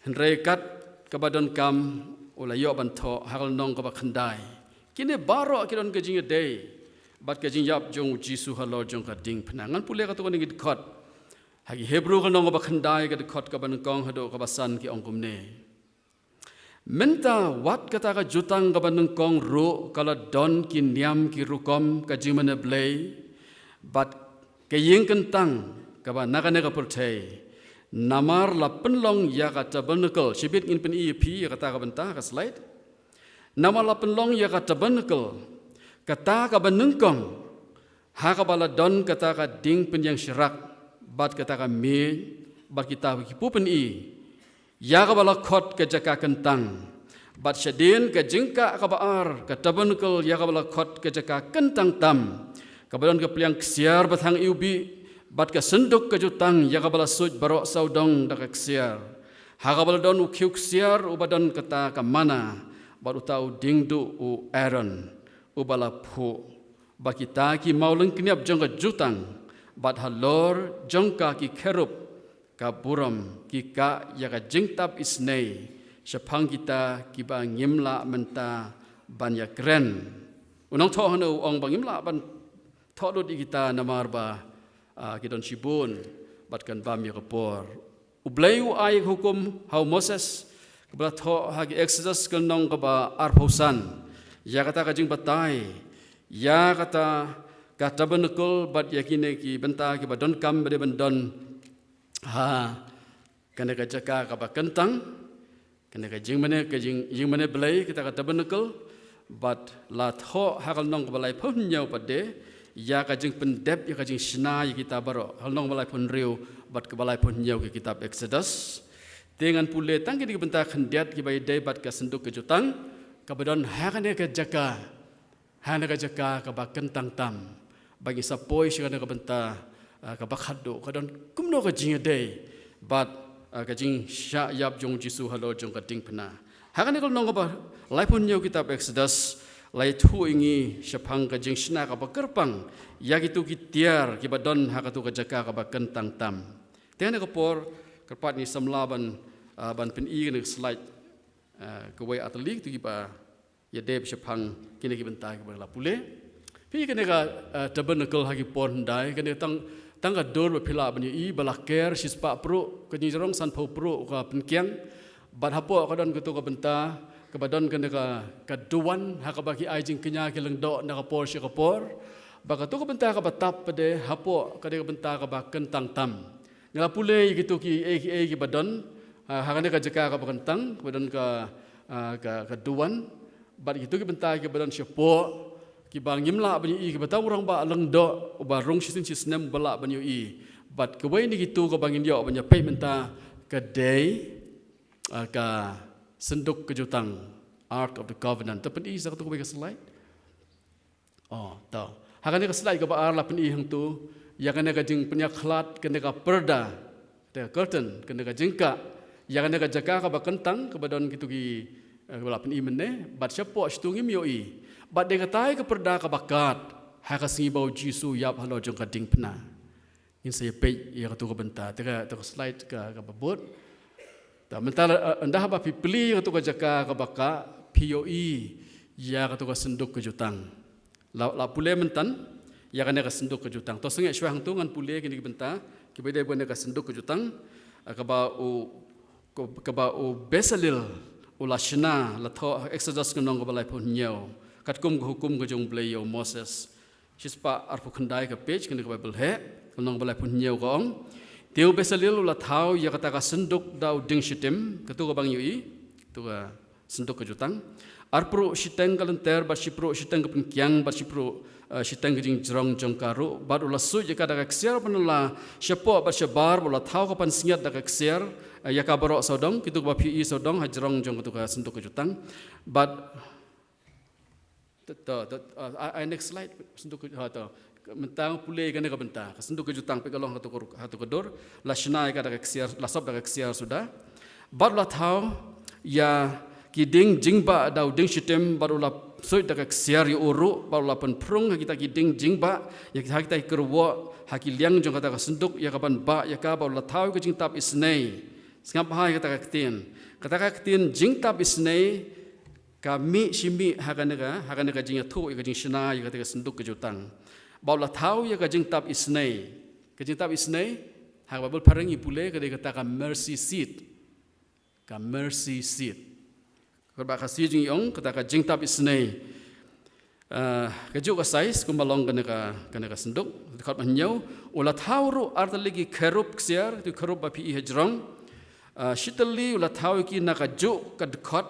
Hynrei kat kaba donkam u la ïoh ban thoh ha ka lynnong kaba khyndai. Kine baroh ki don ka jingïadei bad ka jingïap jong U Jisu halor jong ka diengphna. Ngan pule katto katne ki dkhot ha ki Hebru ka lynnong kaba khyndai, ka dkhot kaba nyngkong haduh kaba san, ki ong kumne. Mynta wat kata ka jutang kaba nyngkong ruh ka la don ki niam ki rukom ka jingmane Blei bad ka ïing kyntang kaba na kane ka pyrthei. Namar la pynlong ïa ka tabernacle, shibit ngin pyni ïa phi ïa kata ka bynta ha ka slide. Namar la pynlong ïa ka tabernacle, kata kaba nyngkong, ha kaba la don kata ka dieng pynïeng sharak bad kata ka miej bad kita ki pu pyni, ïa kaba la khot ka jaka kyntang. Bad shadien ka jingkah kaba ar, ka tabernacle, ïa kaba la khot ka jaka kyntang tam, kaba don ka pliang ksiar bathang iwbih bad ka synduk ka jutang, ïa kaba la suid baroh sawdong da ka ksiar. Ha kaba la don u khiew ksiar uba don kata ka manna bad uta u diengduh u Aaron uba la phuh, ba kita ki mawlyngkniap jong ka jutang, bad halor jong ka ki kherub, ka burom, ki kah ïa ka jingtap isynei shaphang kita kiba ngim lah mynta ban ïakren. U nongthoh hangno u ong ba ngim lah ban thoh lut ïa kita namar ba, ah, ki don shibun bad kan bam ïa ka por. U Blei u ai ka hukum ha u Moses, kaba la thoh ha ki Exodus ka lynnong kaba arphew san, ïa kata ka jingbatai ïa kata ka tabernacle bad ïa kine ki bynta kiba donkam ba dei ban don ha kane ka jaka kaba kyntang, kane ka jingmane, ka jing, jingmane Blei, kata ka tabernacle, bad la thoh ha ka lynnong kaba laiphew hynñiew pat de ïa ka jingpyndep, ïa ka jingshna ïa kita baroh, ha ka lynnong kaba laiphew hynriew bad kaba laiphew hynñiew ka kitab Exodus. Te ngan pule tang kine ki bynta khyndiat kiba ïadei bad ka synduk ka jutang, kaba don ha kane ka jaka, ha kane ka jaka kaba kyntang tam, ba ngi sa poi sha kane ka bynta, ah, kaba khatduh, ka don kumno ka jingïadei bad, ah, ka jingshah ïap jong u Jisu halor jong ka diengphna. Ha kane ka lynnong kaba laiphew hynñiew kitab Exodus, la ïathuh ïa ngi shaphang ka jingshna kaba kyrpang ïa kito ki tiar kiba don ha kato ka jaka kaba kyntang tam. Te ha kane ka por, kyrpad ngi samla ban, ah, ban pyni kane ka slide, ah, kawei artylli, kito kiba ïadei shaphang kine ki bynta kiba la pule. Phi, kane ka, eh, tabernacle ha ki por hyndai, kane tang, tang ka dur ba phi lah ban ïohi, ba la ker shispah pruh ka jingjrong, sanphew pruh ka pynkiang. Bad hapoh ka don kato ka bynta kaba don kane ka, ka duwan, ha kaba ki ai jingkñia ki lyngdoh na ka por sha ka por. Bad kato ka bynta kaba tap pat de hapoh, kane ka bynta kaba kyntang tam. Nga la pule ïa kito kiei kiei kiba don, ah, ha kane ka jaka kaba kyntang, kaba don ka, ah, ka, ka duwan. Bad kito ki bynta kiba don shapoh, kiba ngim lah ban ïohi, kiba tang u rangbah lyngdoh uba rung shisien shisnem uba lah ban ïohi. Bad kawei na kito kaba ngin ïoh ban ïapeit mynta ka dei, ah, ka synduk ka jutang, Ark of the Covenant. To pyni sa kato kawei ka slide. Oh, to. Ha kane ka slide kaba ar la pyni hangto ïa kane ka jingpynïakhlad, kane ka pyrda, kane ka curtain, kane ka jingkah ïa kane ka jaka kaba kyntang, kaba don kito ki, eh, kaba la pyni mynne, bad shapoh shatu ngim ïohi. Bad dei katai ka pyrda kaba kat ha ka sngi ba u Jisu u ïap halor jong ka diengphna. Ngin sa ïapeit ïa kato ka bynta. Te ka, te ka slide ka, kaba bud. Te mynta, eh, ynda haba phi plie ïa kato ka jaka kaba kah, phi ïohi ïa kato ka synduk ka jutang. La, la pule mynta ïa kane ka synduk ka jutang. To sngewsih shuwa hangto, ngan pule kine ki bynta kiba ïadei bad kane ka synduk ka jutang, eh, kaba u, kaba u Bezalel u la shna, la thoh Exodus ka lynnong kaba laiphew hynñiew, katkum ka hukum ka jong u Blei ïa u Moses. Shispah arphew khyndai ka page kane ka Baibl heh, ka lynnong ba laiphew hynñiew ka ong: Te u Bezalel u la thaw ïa kata ka synduk da u dieng shitim, kato kaba ngi ïohi, kato ka synduk ka jutang. Arpruh shiteng ka lynter, bad shipruh shiteng ka pynkiang, bad shipruh, eh, shiteng ka jingjrong jong ka ruh, bad u la suid ïa ka da ka ksiar pynlong shapoh bad shabar, bad u la thaw ka pansngiat da ka ksiar, eh, ïa ka baroh sawdong, kito kiba phi ïohi sawdong ha jrong jong kato ka synduk ka jutang. Bad To, to, to, uh, ai, ai next slide. Synduk ka, ha, to. Mynta pule kane ka bynta ka synduk ka jutang, peit ka long ha kato ka, ha kato ka dur. La shna ïa ka da ka ksiar, la sop da ka ksiar suda. Bad la thaw ïa ki dieng jingbah da u dieng shitim, bad u la suid da ka ksiar ïa u ruh, bad u la pynphrung ha kita ki dieng jingbah, ïa kita, kita ki kyrwoh, ha ki liang jong kata ka synduk, ïa kaban bah ïa ka, bad u la thaw ïa ka jingtap isynei. Sngap bha ïa kata ka ktien. Kata ka ktien jingtap isynei, ka mih shi mih ha kane ka, ha kane ka jingïathuh ïa ka jingshna ïa kata ka synduk ka jutang. Bad u la thaw ïa ka jingtap isynei. Ka jingtap isynei, ha ka Baibl phareng ngi pule ka dei kata ka mercy seat. Ka mercy seat. Ka ba ka si jing ong kata ka jingtap isynei. Ah, kajuh ka size kumba long kane ka, kane ka synduk. Dkhot ba hynñiew, u la thaw ruh artylli ki kherub ksiar, tu kherub ba phi ïohi ha jrong. Ah, shitylli u la thaw ïa ki na kajuh ka dkhot,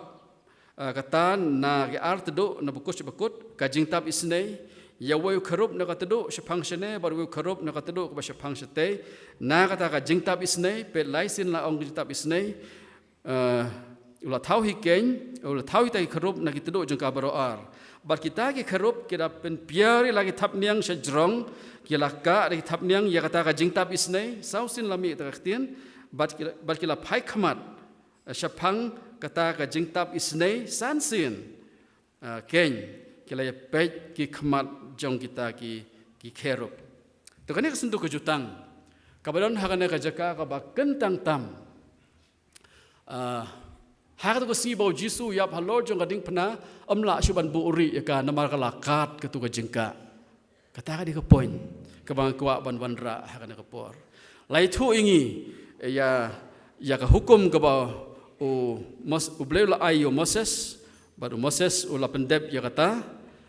ah, kata na ki ar tduh, na bakut sha bakut, ka jingtap isynei. Ïa uwei u kherub na ka tduh shaphang shane, bad uwei u kherub na ka tduh kaba shaphang shatei. Na kata ka jingtap isynei, peit lai sien la ong ka jingtap isynei. Eh, u la thaw hi keiñ, u la thaw hi kita ki kherub na ki tduh jong ka baroh ar. Bad kita ki kherub ki la pynpiar ïa la ki thapniang sha jrong, ki la kah da ki thapniang ïa kata ka jingtap isynei, saw sien la mih kata ka ktien, bad ki la, bad ki la phai khmat, eh, shaphang kata ka jingtap isynei, san sien. Ah, keiñ, ki la ïa peit ki khmat jong kita ki, ki kherub. To kane ka synduk ka jutang kaba don ha kane ka jaka kaba kyntang tam. Ah, ha katu ka sngi ba u Jisu u ïap halor jong ka diengphna, ym lah shuh ban buhrieh ïa ka namar ka la kad katu ka jingkah. Kata ka dei ka point kaba nga kwah ban wanrah ha kane ka por. La ïathuh ïa ngi ïa, ïa ka hukum kaba u Mos-, U Blei u la ai ïa u Moses, bad u Moses u la pyndep ïa kata,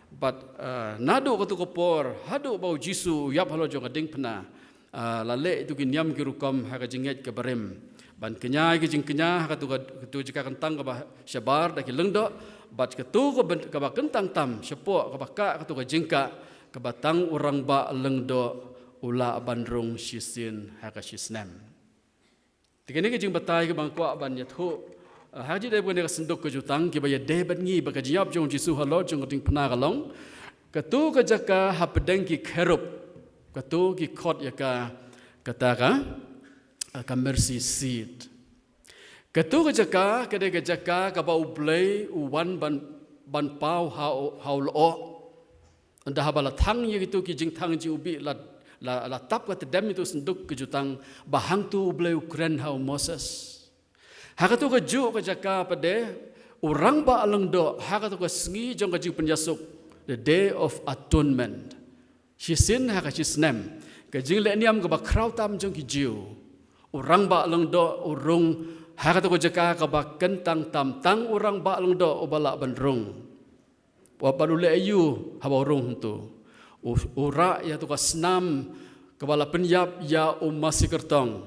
bad, ah, naduh katu ka por haduh ba u Jisu u ïap halor jong ka diengphna, ah, la leh ïa tu ki niam ki rukom ha ka jingngeit ka barim. Ban kñia ïa ka jingkñia ha katu ka, katu ka jaka kyntang kaba shabar da ki lyngdoh, bad katu ka ben-, kaba kyntang tam shapoh kaba kah katu ka jingkah, kaba tang u rangbah lyngdoh u lah ban rung shisien ha ka shisnem. Te kane ka jingbatai kaba nga kwah ban ïathuh, ah, ha jingdei bad kane ka synduk ka jutang kiba ïadei bad ngi bad ka jingïap jong u Jisu halor jong ka diengphna ka long, katu ka jaka hapdeng ki kherub, katu ki khot ïa ka, kata ka, ah, ka mercy seat. Katu ka jaka ka dei ka jaka kaba U Blei u wan ban, ban paw ha u, ha u lyoh. Ynda haba la thang ïa kitu ki jingthang jingbieit la, la, la tap ka tdem ïa tu synduk ka jutang, ba hangtu U Blei u kren ha u Moses. Ha katu ka juh ka jaka pat de, u rangbah lyngdoh ha katu ka sngi jong ka jingpynïasuk, the Day of Atonement, shisien ha ka shisnem, ka jingleh niam kaba khraw tam jong ki Jiw, u rangbah lyngdoh u rung ha katu ka jaka kaba kyntang tam, tang u rangbah lyngdoh uba lah ban rung. Wat bad u leh aïu haba u rung hangtu? U, u rah ïa tu ka snam kaba la pynïap ïa u masi kyrtong.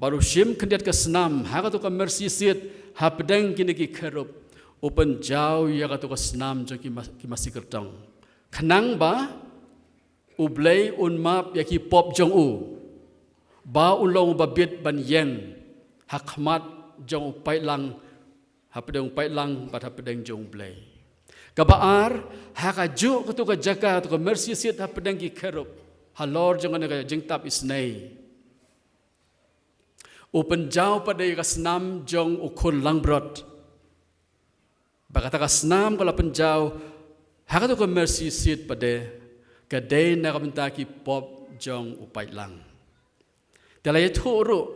Bad u shim khyndiat ka snam ha katu ka mercy seat hapdeng kine ki kherub. U pynjaw ïa katu ka snam jong ki ma-, ki masi kyrtong. Khnang ba U Blei un map ïa ki pop jong u, ba un long uba bit ban ïeng ha khmat jong u paidlang, hapdeng u paidlang bad hapdeng jong U Blei. Kaba ar, ha ka juh katu ka jaka, katu ka mercy seat hapdeng ki kherub, halor jong kane ka jingtap isynei, u pynjaw pat de ïa ka snam jong u khun langbrot. Ba kata ka snam ka la pynjaw ha katu ka mercy seat pat de, ka dei na ka bynta ki pop jong u paidlang. Te la ïathuh ruh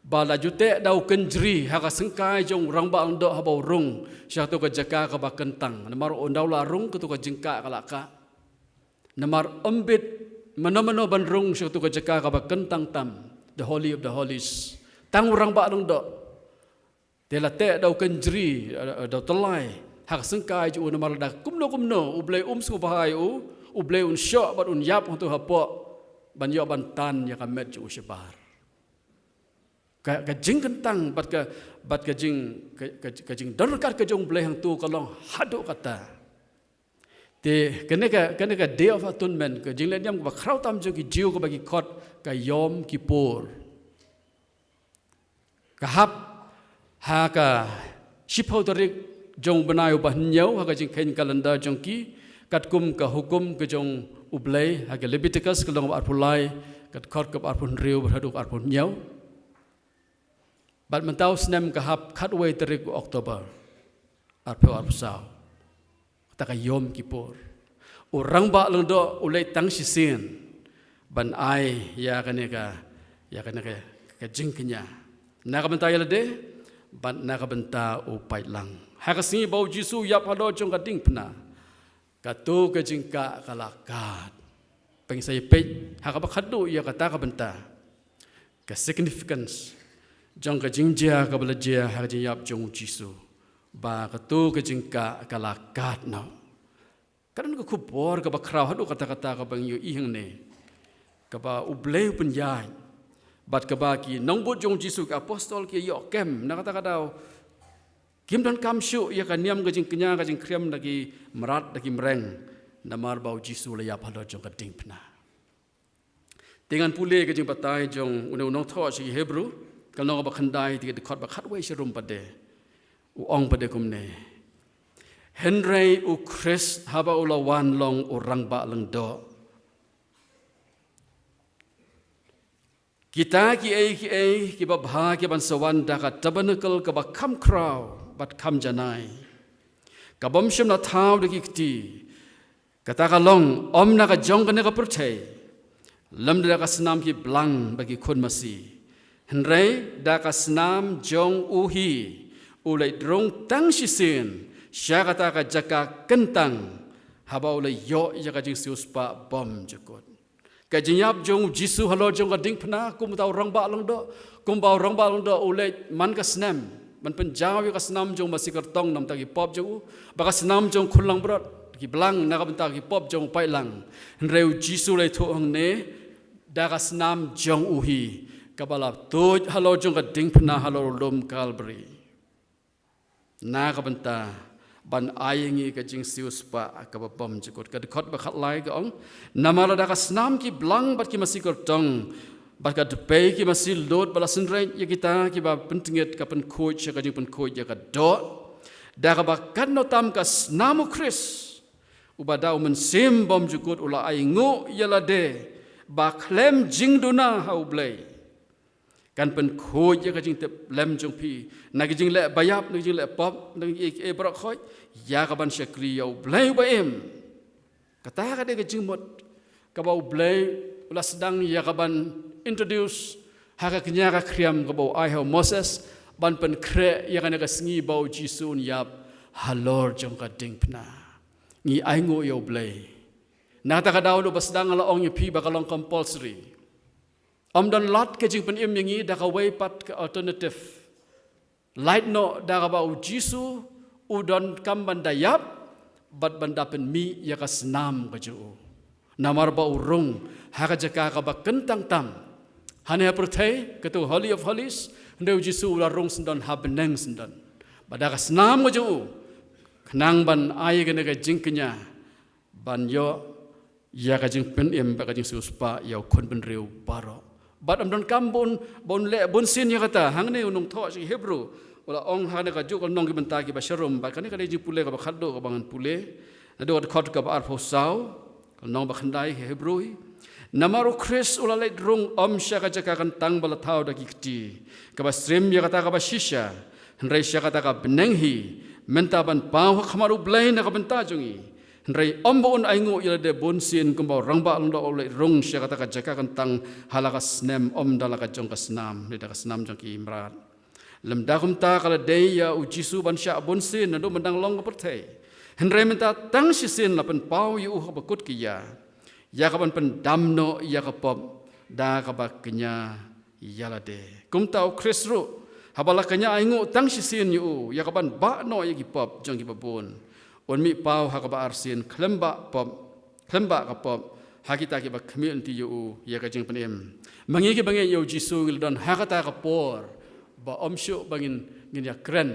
ba la ju teh da u kynjri ha ka syngkai jong u rangbah lyngdoh haba u rung sha katu ka jaka kaba kyntang. Namar ynda u la rung katu ka jingkah ka la kah. Namar ym bit mano mano ban rung sha katu ka jaka kaba kyntang tam, the Holy of the Holies. Tang u rangbah lyngdoh. Te la teh da u kynjri, eh, da u tyllai ha ka syngkai jong u, namar lada kumno kumno U Blei um sngewbha ïa u, U Blei un shoh bad un ïap hangtu hapoh ban ïoh ban tan ïa ka met jong u shabar. Ka, ka jingkyntang bad ka, bad ka jing, ka, ka, ka jingdon ryngkat ka jong U Blei hangtu ka long haduh katta. Te kane ka, kane ka Day of Atonement, ka jingleh niam kaba khraw tam jong ki Jiw kaba ki khot ka Yom Kippur, ka hap ha ka shiphew tarik jong u bnai uba hynñiew ha ka jingkheiñ calendar jong ki, katkum ka hukum ka jong U Blei ha ka Leviticus ka lynnong ba arphew lai, ka dkhot kaba arphew hynriew bad haduh arphew hynñiew. Bad mynta u snem ka hap khatwei tarik u October, arphew arphew saw. Kata ka Yom Kippur. U rangbah lyngdoh u leit tang shisien ban ai ïa kane ka, ïa kane ka, ka jingkñia. Na ka bynta ïa lade bad na ka bynta u paidlang. Ha ka sngi ba u Jisu u ïap halor jong ka diengphna, katu ka jingkah ka la kad. Pynshai peit ha kaba khadduh ïa kata ka bynta, ka significance jong ka jingjia kaba la jia ha ka jingïap jong u Jisu, ba katu ka jingkah ka la kad noh. Ka don ka khubor kaba khraw haduh katta katta kaba ngi ïohi hangne, kaba U Blei u pynïaid bad kaba ki nongbud jong u Jisu, ki apostol, ki ïoh kem. Na kata ka daw kim donkam shuh ïa ka niam ka jingkñia ka jingkhriam da ki mrad da ki mreng, namar ba u Jisu u la ïap halor jong ka diengphna. Te ngan pule ka jingbatai jong une u nongthoh sha ki Hebru, ka lynnong ba khyndai, te ka dkhot ba khatwei sharum pat de. U ong pat de kumne: Hynrei u Khrist haba u la wan long u rangbah lyngdoh, kita kiei kiei kiba bha ki ban sa wan da ka tabernacle kaba kham khraw bad kham janai, ka bym shym la thaw da ki kti, Kata ka long, ym na ka jong kane ka pyrthei, lymda da ka snam ki blang bad ki khun masi, hynrei da ka snam jong u hi u leit rung tang shisien sha kata ka jaka kyntang, haba u la ïoh ïa ka jingsiewspah bymjukut. Ka jingïap jong u Jisu halor jong ka diengphna, kumta u rangbah lyngdoh, kumba u rangbah lyngdoh u leit man ka snem ban pynjaw ïa ka snam jong u masi kyrtong na ka bynta ki pop jong u, bad ka snam jong u khun langbrot, ki blang na ka bynta ki pop jong u paidlang. Hynrei u Jisu u la ïathuh hangne, da ka snam jong u hi kaba la tuid halor jong ka diengphna halor u lum Kalbari, na ka bynta ban ai ïa ngi ka jingsiewspah kaba bymjukut. Ka dkhot ba khatlai ka ong, namar da ka snam ki blang bad ki masi kyrtong bad ka dpei ki masi lut ba la synreit ïa kita kiba pyntngit ka pynkhuid sha ka jingpynkhuid ïa ka doh, da kaba katno tam ka snam u Khrist, uba da u Mynsiem Bymjukut u la ainguh ïa lade ba khlem jingduna ha U Blei, kan pynkhuid ïa ka jingtip lem jong phi na ki jingleh baïap, na ki jingleh pop, na ki, eh, baroh khoit, ïa ka ban shakri ïa U Blei uba im. Kata ka dei ka jingmut kaba U Blei u la sdang ïa ka ban introduce ha ka kñia ka khriam kaba u ai ha u Moses, ban pynkhreh ïa kane ka sngi ba u Jisu un ïap halor jong ka diengphna. Ngi ainguh ïa U Blei. Na kata ka daw, u ba sdang la ong ïa phi ba ka long compulsory. Ym don lad ka jingpynim ïa ngi da kawei pat ka alternative. Lait noh da kaba u Jisu u donkam ban da ïap bad ban da pynmih ïa ka snam ka jong u. Namar ba u rung ha ka jaka kaba kyntang tam. Hangne ha pyrthei, kato Holy of Holies, hynrei u Jisu u la rung syndon ha bneng syndon. Bad da ka snam ka jong u, khnang ban ai kane ka jingkñia ban ïoh ïa ka jingpynim bad ka jingsiewspah ïa u khun bynriew baroh. Bad ym donkam ba un, ba un leh bunsien ïa kata. Hangne u nongthoh sha ki Hebru u la ong, hangne ka juh ka lynnong ki bynta kiba sharum, bad kane ka dei jingpule kaba khatduh kaba ngan pule. Naduh ka dkhot kaba arphew saw, ka lynnong ba khyndai ki Hebru hi. Namar u Khrist u la leit rung ym sha ka jaka kyntang ba la thaw da ki kti, kaba shim ïa kata kaba shisha, hynrei sha kata ka bneng hi, mynta ban paw ha khmat U Blei na ka bynta jong ngi. Hynrei ym ba un ainguh ïa lade bunsien kumba u rangbah lyngdoh u leit rung sha kata ka jaka kyntang ha la ka snem, ym da la ka jong ka snam, ne da ka snam jong ki mrad. Lymda kumta ka la dei ïa u Jisu ban shah bunsien naduh mynta ba u long ha pyrthei. Hynrei mynta tang shisien la pynpaw ïa u ha kaba kut ki ïa, ïa ka ban pyndam noh ïa ka pop da kaba kñia ïa lade. Kumta u Khrist ruh, haba la kñia ainguh tang shisien ïa u ïa ka ban bah noh ïa ki pop jong kiba bun, un mih paw ha kaba arsien khlem bah pop, khlem bah ka pop ha kita kiba khmih lynti ïa u ïa ka jingpynim. Ma ngi kiba ngeit ïa u Jisu ngi la don ha kata ka por ba ym shuh ba ngin, ngin ïakren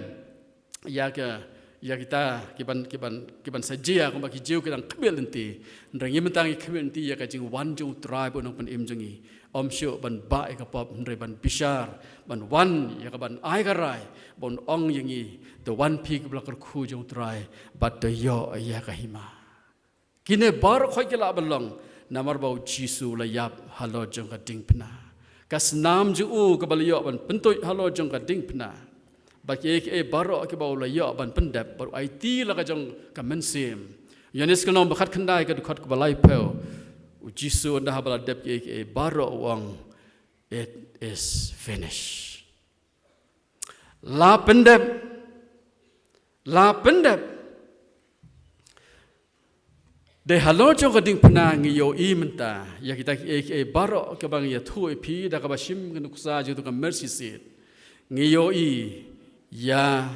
ïa ka, ïa kita kiban, kiban, kiban sa jia kumba ki Jiw ki dang khmih lynti. Hynrei ngi mynta ngi khmih lynti ïa ka jingwan jong u Trai bad u Nongpynim jong ngi. Ym shuh ban bah ïa ka pop, hynrei ban bishar, ban wan ïa ka ban ai ka rai, ban ong ïa ngi, to wan phi kiba la kyrkhu jong u Trai bad to ïoh ïa ka hima. Kine baroh khoit ki lah ban long namar ba u Jisu u la ïap halor jong ka diengphna. Ka snam jong u kaba la ïoh ban pyntuid halor jong ka diengphna. Bad kiei kiei baroh kiba u la ïoh ban pyndep bad u aiti la ka jong ka mynsiem. Ïoannis ka lynnong ba khatkhyndai ka dkhot kaba laiphew. U Jisu ynda haba la dep kiei kiei baroh u ong, "It is finished." La pyndep. La pyndep. Dei halor jong ka diengphna ngi ïohi mynta ïa kita kiei kiei baroh kiba ngi ïathuh ïa phi da kaba shim ka nuksa jong ka mercy seat. Ngi ïohi ïa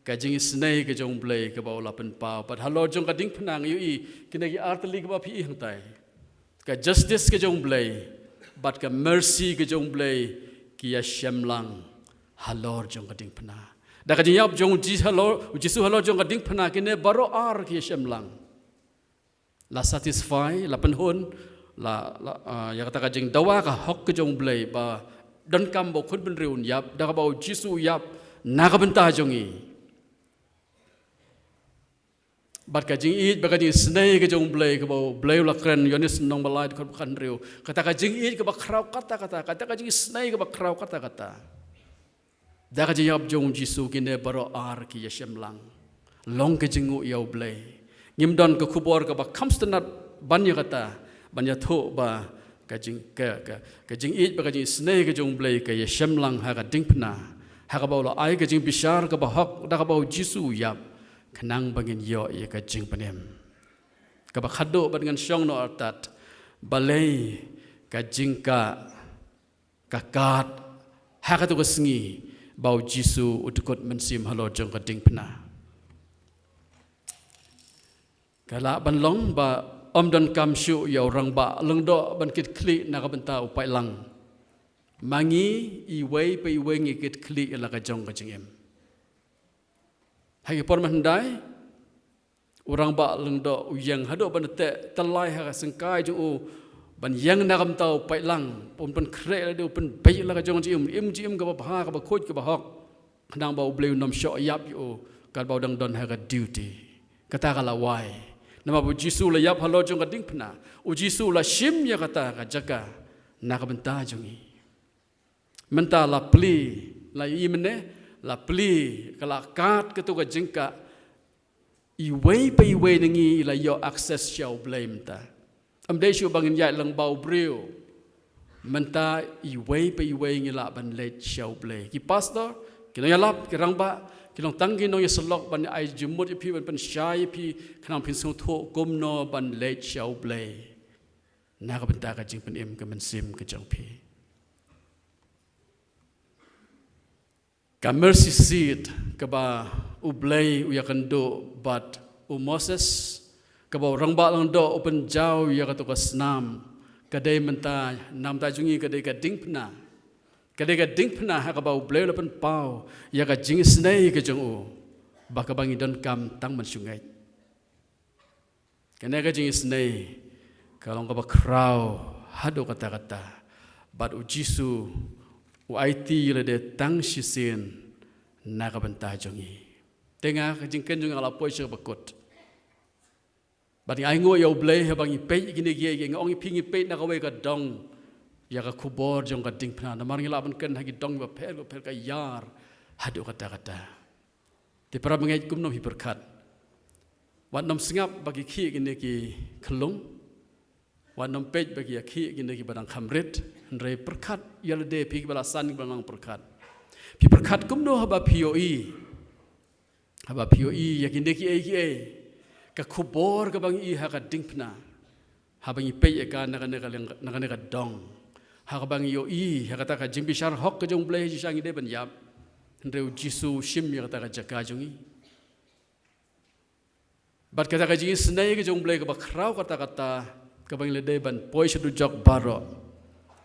ka jingisynei ka jong u Blei kaba u la pynpaw. Bad halor jong ka diengphna ngi ïohi kine ki artylli kiba phi i hangtai. Ka justice ka jong u Blei bad ka mercy ka jong u Blei ki ïashem lang halor jong ka diengphna. Da ka jingïap jong u Ji-, halor, u Jisu halor jong ka diengphna, kine baroh ar ki ïashem lang. La satisfy, la pynhun, la, la, ah, ïa kata ka jingdawa ka hok ka jong u Blei ba donkam ba u khun bynriew un ïap, da kaba u Jisu u ïap na ka bynta jong ngi. Bad ka jingïeit, bad ka jingisynei ka jong u Blei, kaba u Blei u la kren, Ïoannis lynnong ba lai dkhot ba khathynriew. Kata ka jingïeit kaba khraw katta katta, kata ka jingisynei kaba khraw katta katta. Da ka jingïap jong u Jisu kine baroh ar ki ïashem lang. Long ka jingnguh ïa u Blei. Ngim don ka khubor kaba kham sngewtynnat ban ïa kata, ban ïathuh ba ka jing, ka, ka, ka jingïeit bad ka jingisynei ka jong U Blei ka ïashem lang ha ka diengphna, ha kaba u la ai ka jingbishar kaba hok da kaba U Jisu u ïap, khnang ba ngin ïoh ïa ka jingpynim. Kaba khadduh ban ngan shong noh artat, balei ka jingkah ka kat ha katu ka sngi ba U Jisu u dkut mynsiem halor jong ka diengphna. Ka lah ban long ba ym donkam shuh ïa u rangbah lyngdoh ban kitkhlieh na ka bynta u paidlang. Ma ngi iwei pa iwei ngi kitkhlieh ïa la ka jong ka jingim. Ha ki por mynhyndai, u rangbah lyngdoh u ïeng haduh ban teh tyllai ha ka syngkai jong u ban ïeng na ka bynta u paidlang, u pynkhreh lade, u pynbeit la ka jong ka jingim, im jingim kaba bha, kaba khuid, kaba hok, khnang ba U Blei un ym shoh ïap ïa u katba u dang don ha ka duty. Kata ka la wai. Namar ba U Jisu u la ïap halor jong ka diengphna, U Jisu u la shim ïa kata ka jaka na ka bynta jong ngi. Mynta la plie, la ïohi mynne, la plie, ka la kat katu ka jingkah. Iwei pa iwei na ngi i la ïoh access sha U Blei mynta. Ym dei shuh ba ngin ïaid lyngba u briew. Mynta iwei pa iwei ngi lah ban leit sha U Blei. Ki pastor, ki nongïalap, ki rangbah, ki long tang ki nongïasyllok ban ai jingmut ïa phi, ban pynshai ïa phi, khnang phin sngewthuh kumno ban leit sha U Blei na ka bynta ka jingpynim ka mynsiem ka jong phi. Ka mercy seat kaba U Blei u ïakynduh bad u Moses, kaba u rangbah lyngdoh u pynjaw ïa katu ka snam, ka dei mynta, na ka bynta jong ngi ka dei ka diengphna. Ka dei ka diengphna ha kaba U Blei u la pynpaw ïa ka jingisynei ka jong u, ba kaba ngi donkam tang ban shu ngeit. Kane ka jingisynei ka long kaba khraw haduh katta katta. Bad U Jisu u aiti ïa lade tang shisien na ka bynta jong ngi. Te nga, ka jingkren jong nga ka la poi sha kaba kut. Bad nga ainguh ïa U Blei haba ngi peit ïa kine kiei kiei, nga ong ïa phi, ngi peit na kawei ka dong ïa ka khubor jong ka diengphna, namar ngi lah ban kren ha ki dong bapher bapher, ka ïar haduh katta katta. Te para bangeit, kumno phi pyrkhat? Wat nym sngap ba ki khih kine ki khyllung. Wat nym peit ba ki ïa khih kine kiba dang kham rit. Hynrei pyrkhat ïa lade, phi kiba la san, kiba nang pyrkhat. Phi pyrkhat kumno haba phi ïohi, haba phi ïohi ïa kine kiei kiei, ka khubor kaba ngi ïohi ha ka diengphna, haba ngi peit ïa ka na kane ka liang, na kane ka dong, ha kaba ngi ïohi ïa kata ka jingbishar hok ka jong U Blei, ha jingshisha ngi dei ban ïap, hynrei U Jisu u shim ïa kata ka jaka jong ngi. Bad kata ka jingisynei ka jong U Blei kaba khraw katta katta, kaba ngi la dei ban poi sha dujok baroh.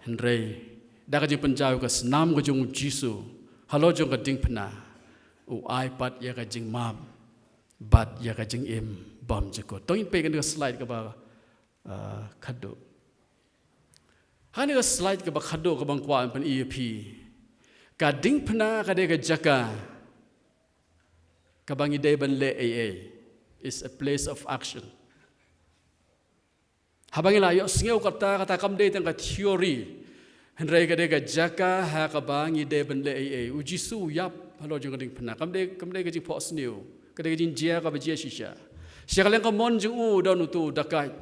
Hynrei da ka jingpynjaw ka snam ka jong U Jisu halor jong ka diengphna, u ai pat ïa ka jingmap bad ïa ka jingim bymjukut. To ngin peit kane ka slide kaba, ah, khadduh. Ha kane ka slide kaba khadduh kaba nga kwah ban pyni ïa phi, ka diengphna ka dei ka jaka kaba ngi dei ban leh ei ei. Is a place of action. Haba ngi la ïohsngew kata, kata kam dei tang ka theory, hynrei ka dei ka jaka ha kaba ngi dei ban leh ei ei. U Jisu u ïap halor jong ka diengphna. Kam dei, kam dei ka jingphohsniew. Ka dei ka jingjia kaba jia shisha. Sha ka liang ka mon jong u don utu u dakaid,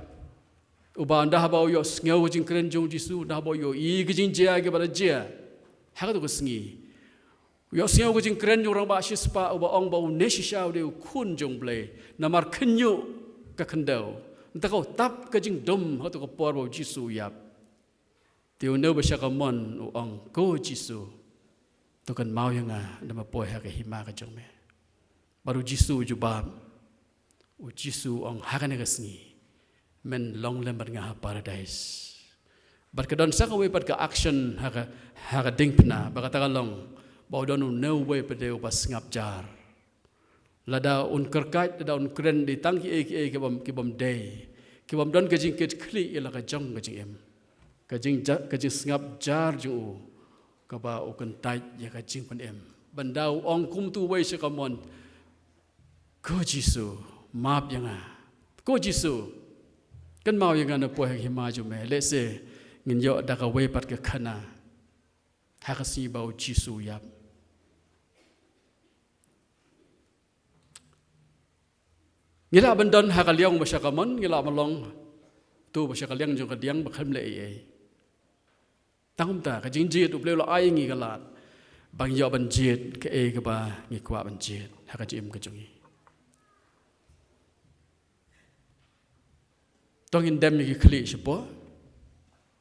uba ynda haba u ïohsngew ka jingkren jong U Jisu, ynda haba u ïohi ka jingjia kiba la jia ha katu ka sngi, u ïohsngew ka jingkren jong u rangbah shispah uba ong ba une shisha u dei u Khun jong U Blei. Namar khynñiuh ka khyndew, nangta ka u tap ka jingdum ha katu ka por ba U Jisu u ïap. Te une uba sha ka mon u ong, "Ko Jisu, to kynmaw ïa nga ynda me poi ha ka hima ka jong me." Bad U Jisu u jubab, U Jisu u ong, "Ha kane ka sngi men long lem bad nga ha Paradise." Bad ka don sa kawei pat ka action ha ka, ha ka diengphna, bad kata ka long ba u don une uwei pat de uba sngap jar. Lada un kyrkhat, lada un kren de tang kiei kiei kibym, kibym dei, kibym don ka jingkitkhlieh ïa la ka jong ka jingim, ka jingja-, ka jingsngap jar jong u kaba u kyntait ïa ka jingpynim. Ba ynda u ong kum utu uwei sha ka mon, "Ko Jisu, map ïa nga. Ko Jisu, kynmaw ïa nga ynda me poi ha ka hima jong me." Lehse ngin ïoh da kawei pat ka khana ha ka sngi ba U Jisu u ïap. Ngi lah ban don ha ka liang ba sha kamon, ngi lah ban long tu ba sha ka liang jong ka diang ba khlem leh ei ei. Tang kumta ka jingjied U Blei u la ai ngi ka lad ba ngi ïoh ban jied kaei kaba ngi kwah ban jied ha ka jingim ka jong ngi. To ngin dem ïa ki khlieh shapoh.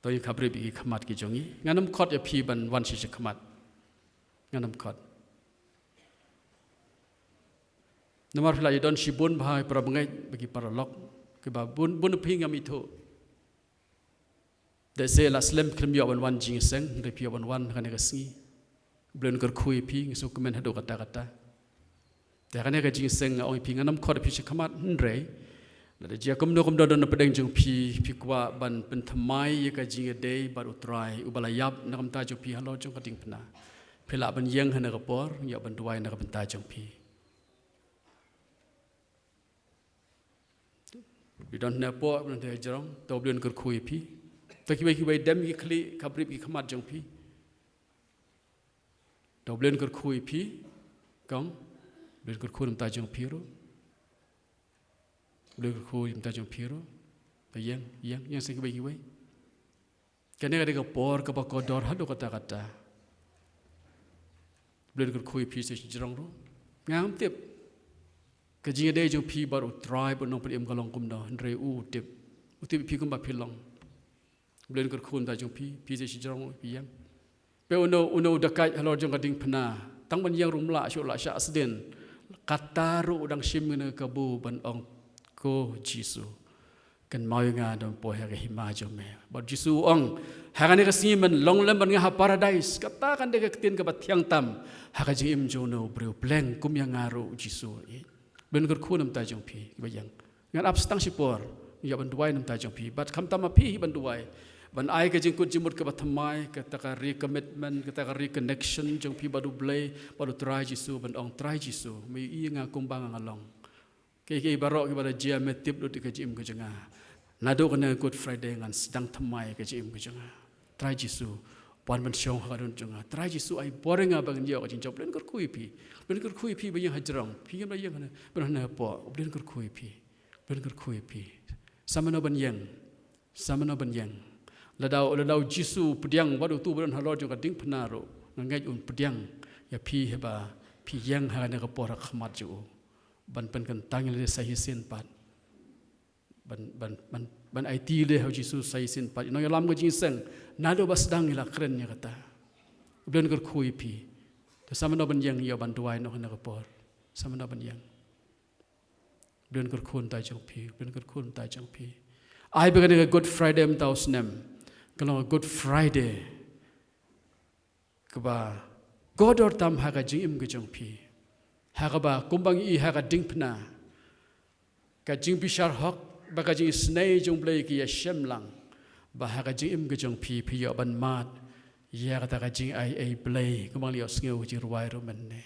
To ngin khabrip ïa ki khmat ki jong ngi. Ngan ym khot ïa phi ban wan sha shakhmat. Ngan ym khot. Namar phi la ïa don shibun bha para bangeit bad ki paralok kiba bun bun phi ngam ithuh. Te se la slem khlem ïoh ban wan jingïaseng, hynrei phi ïoh ban wan ha kane ka sngi. U Blei un kyrkhu ïa phi, nga sngewkmen haduh katta katta. Te ha kane ka jingïaseng nga ong ïa phi, ngan ym khot ïa phi shakhmat, hynrei lada jia kumno kumno don na pdeng jong phi, phi kwah ban pynthymmai ïa ka jingïadei bad U Trai uba la ïap na ka bynta jong phi halor jong ka diengphna, phi lah ban ïeng ha kane ka por, ngi ïoh ban duwai na ka bynta jong phi. Phi don hangne hapoh, phi don hangne hajrong, to U Blei un kyrkhu ïa phi. To kiwei kiwei dem ki khlieh, khabrip ki khmat jong phi. To U Blei un kyrkhu ïa phi. Kong, U Blei un kyrkhu na ka bynta jong phi ruh. U Blei un kyrkhu na ka bynta jong phi ruh. To ïeng, ïeng, ïeng sha kiwei kiwei. Kane ka dei ka por kaba kordor haduh katta katta. U Blei un kyrkhu ïa phi sha shajrong ruh. Ngam tip ka jingïadei jong phi bad U Trai bad U Nongpynim ka long kumno, hynrei u tip. U tip ïa phi kumba phi long. U Blei un kyrkhu na ka bynta jong phi, phi sha shajrong ruh, phi ïeng. Phi uno uno u dakaid halor jong ka diengphna, tang ban ïeng ruh um lah shuh, lah shah sdien. Kata ruh u dang shim ïa kane ka kabu ban ong, ko Jisu, kynmaw ïa nga haba poi ha ka hima jong me. Bad Jisu u ong, ha kane ka sngi men long lem bad nga ha paradais. Kata kan dei ka ktien kaba thiang tam ha ka jingim jong uno u briew. Pleng kum ïa nga ruh, Jisu. U Blei un kyrkhu na ka bynta jong phi kiba ïeng. Ngan ap sa tang shi por, ngi ïoh ban duwai na ka bynta jong phi. Bad khamtam ma phi hi ban duwai, ban ai ka jingkut jingmut kaba thymmai, kata ka recommitment, kata ka reconnection jong phi bad U Blei, bad U Trai Jisu, ban ong, Trai Jisu, me ïohi ïa nga kumba nga long. Kiei kiei baroh kiba la jia, me tip lut ïa ka jingim ka jong nga. Naduh kane Good Friday ngan sdang thymmai ïa ka jingim ka jong nga. Trai Jisu, wan ban shong ha ka dohnud jong nga. Trai Jisu, ai bor ïa nga ba ngan ïoh ka jingjop. U Blei un kyrkhu ïa phi. U Blei un kyrkhu ïa phi ba ïeng hajrong. Phi ngim da ïeng hangne, ba hangne hapoh. U Blei un kyrkhu ïa phi. U Blei un kyrkhu ïa phi. Sa mano ban ïeng. Sa mano ban ïeng. Lada u, lada u Jisu u pdiang bad uto uba don halor jong ka diengphna ruh, nga ngeit un pdiang ïa phi haba phi ïeng ha kane ka por ha khmat jong u. Ban pynkyntang ïa lade sa shisien pat. Ban, ban, ban, ban aiti ïa lade ha u Jisu sa shisien pat. Ïa u nongïalam ka jingïaseng, naduh ba sdang ngi la kren ïa kata. U Blei un kyrkhu ïa phi. Te sa mano ban ïeng, ïoh ban duwai noh ha kane ka por. Sa mano ban ïeng. U Blei un kyrkhu na ka bynta jong phi, U Blei un kyrkhu na ka bynta jong phi. Ai ba kane ka Good Friday mynta u snem ka long ka Good Friday kaba kordor tam ha ka jingim ka jong phi. Ha kaba kumba ngi i ha ka diengphna, ka jingbishar hok bad ka jingisynei jong U Blei ki ïashem lang, ba ha ka jingim ka jong phi phi ïoh ban mad ïa kata ka jingai ei Blei, kumba ngi la ïohsngew ka jingrwai ruh mynne.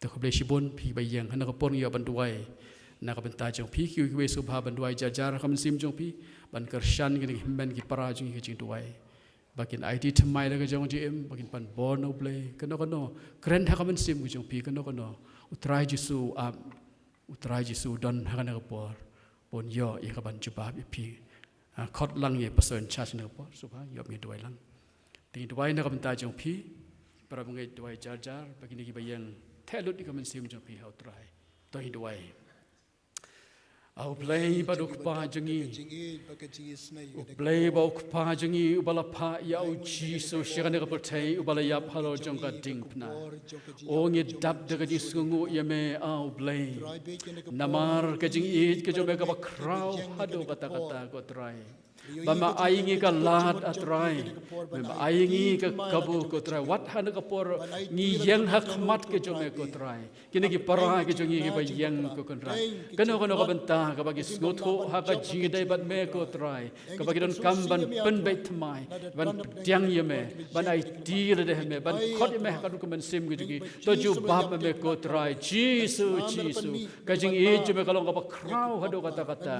Te khublei shibun phi ba ïeng, ha kane ka por ngi ïoh ban duwai na ka bynta jong phi, kiwei kiwei sngewbha ban duwai jar jar ha ka mynsiem jong phi, ban kyrshan kine ki hynmen ki para jong ngi ha ka jingduwai. Ba kin aiti thymmai la ka jong ka jingim, ba kin pan bor na U Blei, kano kano, kren ha ka mynsiem ka jong phi, kano kano, U Trai Jisu u ap, U Trai Jisu u don ha kane ka por, ban ïoh ïa kaban jubab ïa phi. Ah, khot lang ïa i pastor in charge na ka por, sngewbha, ïoh ngi duwai lang. Te ngi duwai na ka bynta jong phi, para bangeit duwai jar jar, ba kine kiba ïeng, theh lut ïa ka mynsiem jong phi ha U Trai. To ngi duwai. A U Blei bad U Kpa jong ngi. U Blei bad U Kpa jong ngi, uba la phah ïa u Jisu sha kane ka pyrthei, uba la ïap halor jong ka diengphna. O ngi dap da ka jingsngewnguh ïa me, a U Blei. Namar ka jingïeit ka jong me kaba khraw haduh katta katta, ko Trai. Ba me ai ngi ka lad, a Trai. Ba me ai ngi ka kabu, ko Trai. Wat ha kane ka por ngi ïeng ha khmat ka jong me, ko Trai. Kine ki para ki jong ngi kiba ïeng, ko Trai. Kano kano ka bynta kaba ki sngewthuh ha ka jingïadei bad me, ko Trai. Kaba ki donkam ban pynbeit thymmai, ban pdiang ïa me, ban aiti lade ha me, ban khot ïa me ha ka dur ka mynsiem ka jong ngi. To jubab ma me, ko Trai. Jisu, Jisu. Ka jingïeit jong me ka long kaba khraw haduh katta katta.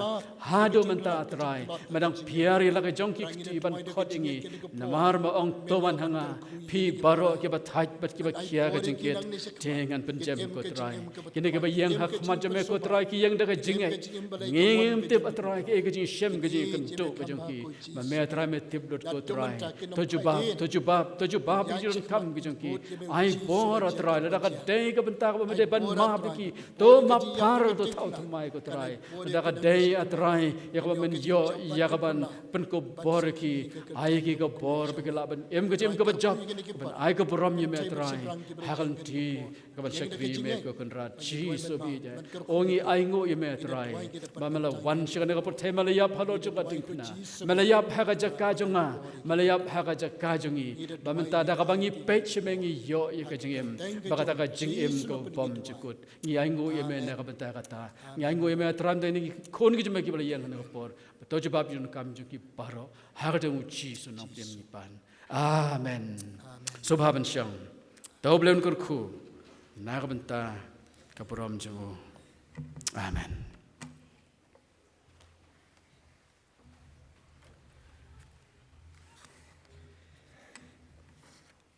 Haduh mynta, a Trai, me dang Ïa ri la ka jong ki kti ban khot ïa ngi. Namar ma ong to wan ha nga. Phi baroh kiba thait bad kiba khia ka jingkit. Te ngan pynjem ko Trai. Kine kiba ïeng ha khmat jong me ko Trai ki ïeng da ka jingngeit. Ngim tip a Trai kaei ka jingshem ka jingkynduh ka jong ki. Ma me Trai me tip lut ko Trai. To jubab, to jubab, to jubab ïa ki donkam ka jong ki. Ai bor a Trai lada ka dei ka bynta kaba me dei ban map ïa ki. To map phar to thaw thymmai ko Trai. Lada ka dei a Trai ïa kaba men ïoh ïa kaban pynkupbor ïa ki. Ai ki ka bor ba ki lah ban im ka jingim kaba jop. Ban ai ka burom ïa me a Trai. Ha ka lynti kaban shakri me ko Kynrad Jisu bad ïa. O ngi ainguh ïa me a Trai. Ba me la wan sha kane ka pyrthei me la ïap halor jong ka diengphna. Me la ïap ha ka jaka jong nga. Me la ïap ha ka jaka jong ngi. Ba mynta da kaba ngi peit sha me ngi ïoh ïa ka jingim. Ba kata ka jingim ka bymjukut. Ngi ainguh ïa me na ka bynta kata. Ngi ainguh ïa me a Trai, te ngi khun ki jong me kiba la ïeng ha kane ka por. Ba to jubab ïa ki donkam jong ki baroh. Ha ka kyrteng u Jisu nongpynim ngi pan. Amen. Sngewbha ban shong. To Blei un kyrkhu na ka bynta ka burom jong u. Amen.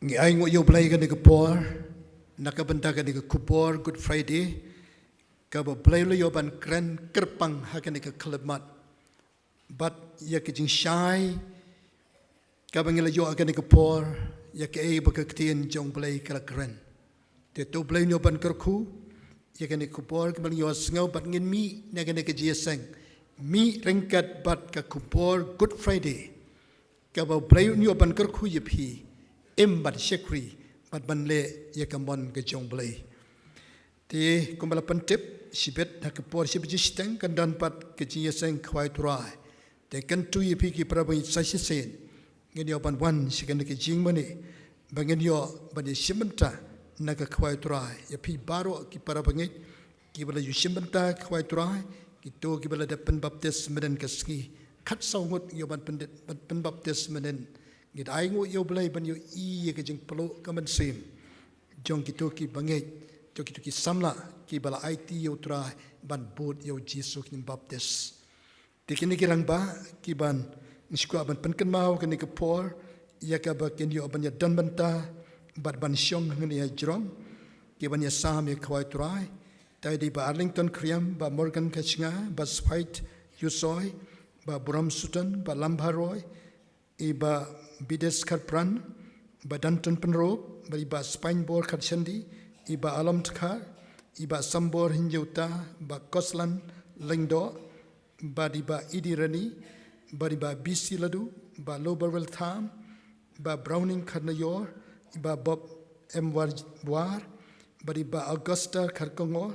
Ngi ainguh ïa u Blei kane ka por na ka bynta kane ka khubor Good Friday kaba u Blei u la ïoh ban kren kyrpang ha kane ka khyllipmat. Bad ïa ka jingshai kaba ngi la ïoh ha kane ka por ïa kaei ba ka ktien jong u Blei ka la kren. Te to u Blei un ïoh ban kyrkhu ïa kane ka khubor kaba ngi la ïohsngew bad ngin mih na kane ka jingïaseng. Mih ryngkat bad ka khubor Good Friday. Kaba u Blei un ïoh ban kyrkhu ïa phi, im bad shakri bad ban leh ïa ka mon ka jong u Blei. Te kumba la pyntip shibit ha ka por shi baje shiteng kan don pat ka jingïaseng khawai Trai. Te kyntu ïa phi ki para bangeit sa shisien ngin ïoh ban wan sha kane ka jingmane ba ngin ïoh ban ïashim bynta na ka khawai Trai. Ïa phi baroh ki para bangeit kiba la ïashim bynta ka khawai Trai, kito kiba la dep pynbaptis mynhynnin ka sngi. Khatsaw ngut ïoh ban pyn-, ban pynbaptis mynhynnin. Ngi da ainguh ïa u Blei ban ïohi ïa ka jingpluh ka mynsiem jong kito ki bangeit, jong kito ki samla kiba la aiti ïa u Trai ban bud ïa u Jisu ki baptis. Te kine ki rangbah kiban ngi sngewkwah ban pynkynmaw kane ka por ïa kaba kin ïoh ban ïadon bynta bad ban shong hangne ha jrong kiban ïasam ïa ka khawai Trai. Te dei Bah Arlington Khyrïam, Bah Morgan Kachnga, Bah Spite Yusoi, Bah Burom Sutton, Bah Lambha Roy, i Bah Bides Kharpran, Bah Danton Pynrop, bad i Bah Spainbor Kharshandi, i Bah Alom Dkhar, i Bah Sambor Hynñiewta, Bah Koslan Lyngdoh, bad i Bah Idi Rani, bad i Bah B C Laddu, Bah Loberwel Tham, Bah Browning Kharnaior, i Bah Bob M War, War, bad i Bah Augusta Kharkongor,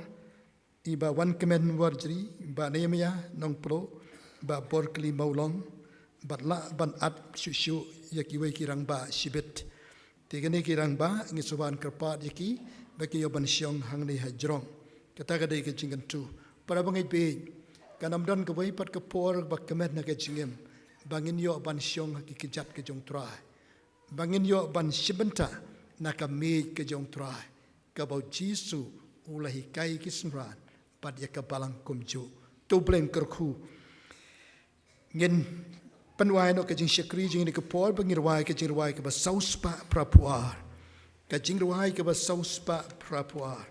i Bah Wankmen Warjri, Bah Nehemiah Nongploh, Bah Borkli Mawlong, bad lah ban at shuh shuh ïa kiwei ki rangbah shibit. Te kine ki rangbah ngi sngewbha ban kyrpad ïa ki ba ki ïoh ban shong hangne ha jrong. Kata ka dei ka jingkyntu. Para bangeit baieit, kan ym don kawei pat ka por ba kmen ha ka jingim ba ngin ïoh ban shong ha ki kjat ka jong u Trai, ba ngin ïoh ban shim bynta na ka miej ka jong u Trai, kaba u Jisu u la hikai ïa ki synran bad ïa ka balang kumjuh. To u Blei un kyrkhu. Ngin pynwai noh ka jingshakri jong ngi ha kane ka por ba ngin rwai ka jingrwai kaba saw spah phra phew ar. Ka jingrwai kaba saw spah phra phew ar.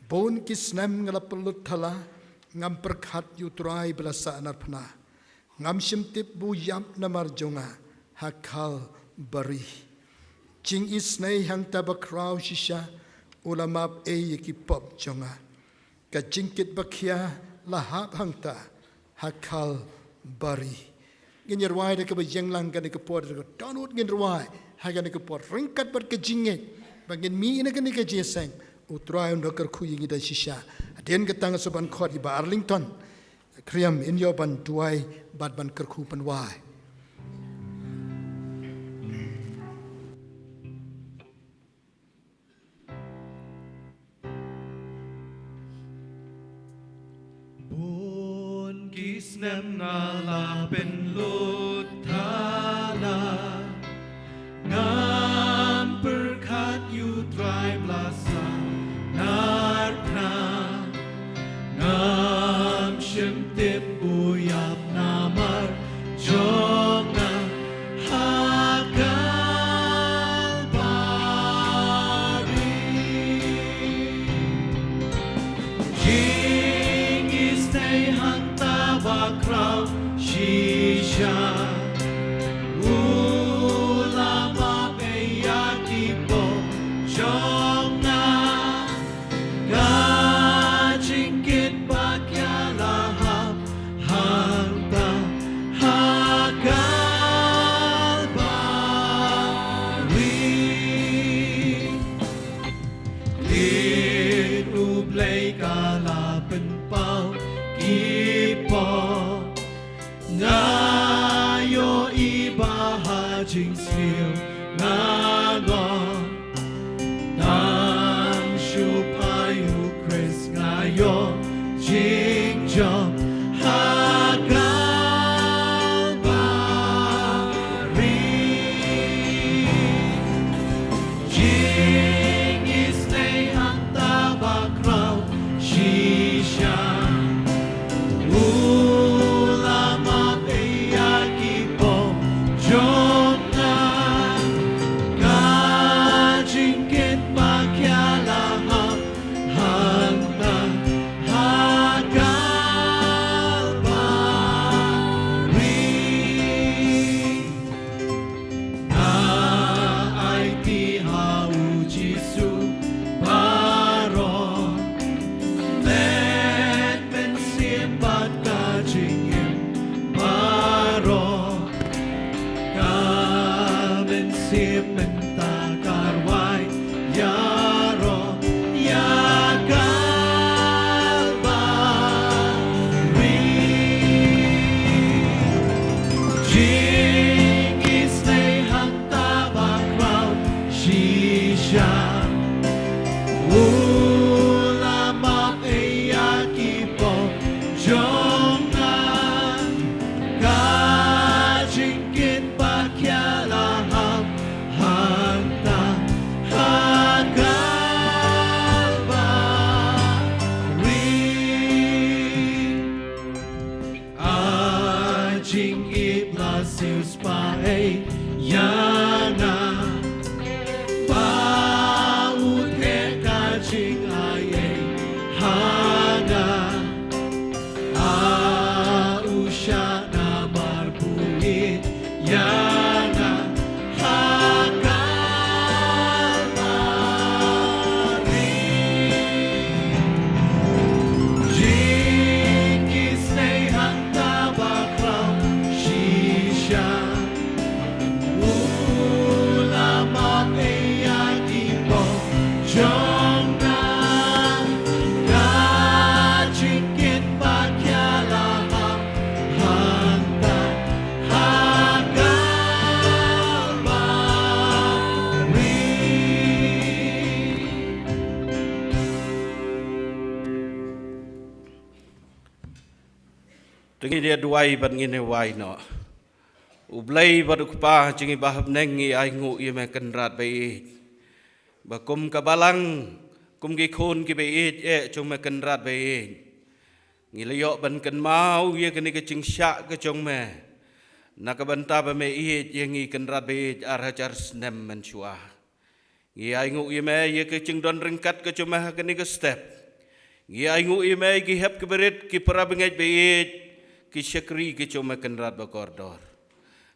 Bun ki snem nga la pynlut thala, ngam pyrkhat ïa u Trai ba la sahnarphna. Ngam shym tip ba u ïap namar jong nga ha Kalbari. Jingisynei hangta ba khraw shisha, u la map ei ïa ki pop jong nga. Ka jingkit ba khia la hap hangta ha Kalbari. Ngin ïa rwai da kaba ïeng lang ha kane ka por, da ka dohnud ngin rwai ha kane ka por ryngkat bad ka jingngeit ba ngin mih na kane ka jingïaseng, u Trai un da kyrkhu ïa ngi da shisha. Hadien kata nga sngewbha ban khot ïa i Bah Arlington Khyrïam, in ïoh ban duwai bad ban kyrkhu pynwai. Bun ki snem nga la pynlut thala, ngam pyrkhat ïa u Trai ba la sahnarphna, ngam shym tip ba u ïap namar jong U la map ïa ki pop jong nga. Ka jingkit ba ka la hap hangta ha Kalbari. Ïeit U Blei ka la pynpaw ki pop. Nga ïohi ba ha jingsniew nga ngop. Tang shu phai U Khrist nga ïoh jingjop ha Kalbari. Jingisynei hangta ba khraw shisha. U la map ïa ki pop jong nga. Ka jingkit ba ka la hap hangta ha Kalbari. Nga aiti ha U Jisu baroh. Met mynsiem bad ka jingim baroh. Ka mynsiem mynta ka rwai ïaroh ïa Kalbari. Jingisynei hangta ba khraw shisha. U la map ïa ki pop jong nga. Ka jingkit ba ka la hap hangta ha Kalbari. A jingïeit la siewspah ei ïa nga. Ba u theh ka jingai ei ha nga. A u shah namar ba u ïeit ïa nga ha Kalbari. Jingisynei hangta ba khraw shisha. U la map ïa ki pop jong nga. Ka jingkit ba ka la hap hangta ha Kalbari. To ngin ïa duwai bad ngin ïa wai noh. U Blei bad U Kpa jong ngi ba ha bneng, ngi ainguh ïa me Kynrad baieit. Ba kum ka balang, kum ki khun ki baieit eh jong me Kynrad baieit, ngi la ïoh ban kynmaw ïa kane ka jingshah ka jong me na ka bynta ba me ïeit ïa ngi Kynrad baieit ar hajar snem mynshuwa. Ngi ainguh ïa me ïa ka jingdon ryngkat ka jong me ha kane ka step. Ngi ainguh ïa me ïa ki hep ki barit, ki para bangeit baieit, ki shakri ka jong me Kynrad ba kordor.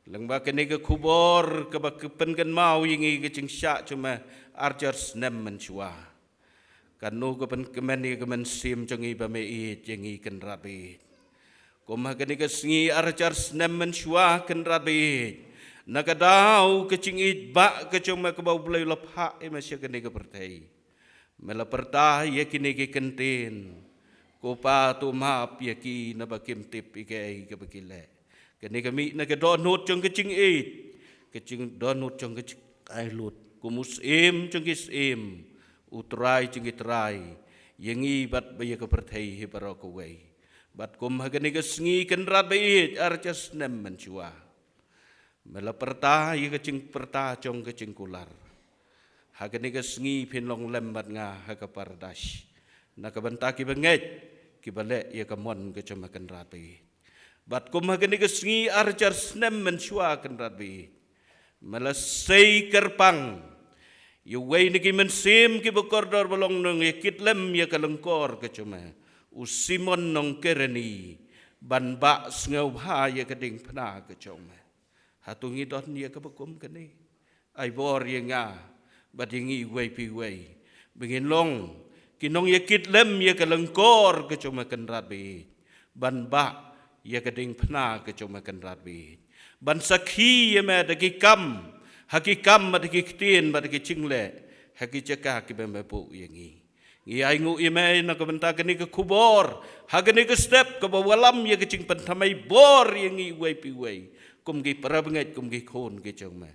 Lyngba kane ka khubor kaba ka pynkynmaw ïa ngi ka jingshah jong me ar hajar snem mynshuwa. Kano ka pynkmen ïa ka mynsiem jong ngi ba me ïeit ïa ngi Kynrad baieit. Kum ha kane ka sngi ar hajar snem mynshuwa Kynrad baieit, na ka daw ka jingïeit ba ka jong me kaba U Blei u la phah ïa me sha kane ka pyrthei, me la pyrta ïa kine ki kyntien. Ko Pa, to map ïa ki naba kim tip ïa kaei kaba ki leh. Kane ka mih na ka dohnud jong ka jingïeit, ka jing dohnud jong ka jingai lut. Kum u Syiem jong ki syiem, u Trai jong ki trai, ïa ngi bad ba ïa ka pyrthei hi baroh kawei. Bad kum ha kane ka sngi Kynrad baieit ar hajar snem mynshuwa, me la pyrta ïa ka jingpyrta jong ka jingkular. Ha kane ka sngi phin long lem bad nga ha ka Paradais, na ka bynta ki bangeit kiba leh ïa ka mon ka jong me Kynrad baieit. Bad kum ha kane ka sngi ar hajar snem mynshuwa Kynrad baieit, me la sei kyrpang ïa uwei na ki mynsiem kiba kordor ba long nongïakit lem ïa ka lyngkor ka jong me, u Simon nong Kirene. ban bah sngewbha ïa ka diengphna ka jong me. Hato ngi don ïa kaba kum kane? Ai bor ïa nga bad ïa ngi uwei pa uwei ba ngin long ki nongïakit lem ïa ka lyngkor ka jong me Kynrad baieit, ban bah ïa ka diengphna ka jong me Kynrad baieit, ban sakhi ïa me da ki kam, ha ki kam bad da ki ktien bad da ki jingleh, ha ki jaka kiba me buh ïa ngi. Ngi ainguh ïa me na ka bynta kane ka khubor ha kane ka step kaba wallam ïa ka jingpynthymmai bor ïa ngi uwei pa uwei kum ki parabangeit, kum ki khun ki jong me,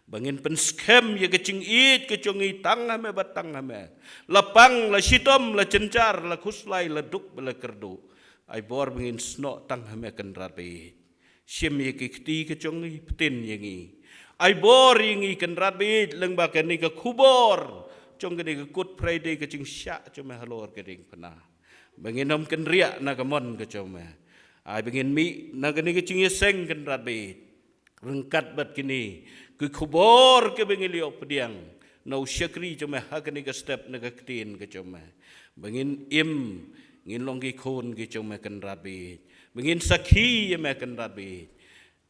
ba ngin pynskhem ïa ka jingïeit ka jong ngi tang ha me bad tang ha me, la pang la shitom, la jynjar la khuslai, la duk bad la kyrduh. Ai bor ba ngin snoh tang ha me Kynrad baieit. Shim ïa ki kti ka jong ngi, pyntin ïa ngi. Ai bor ïa ngi Kynrad baieit lyngba kane ka khubor jong kane ka Good Friday, ka jingshah jong me halor ka diengphna, ba ngin ym kynriah na ka mon ka jong me. Ai ba ngin mih na kane ka jingïaseng Kynrad baieit ryngkat bad kine ki khubor kiba ngi la ïoh pdiang na u shakri jong me ha kane ka step, na ka ktien ka jong me, ba ngin im, ngin long ki khun ki jong me Kynrad baieit, ba ngin sakhi ïa me Kynrad baieit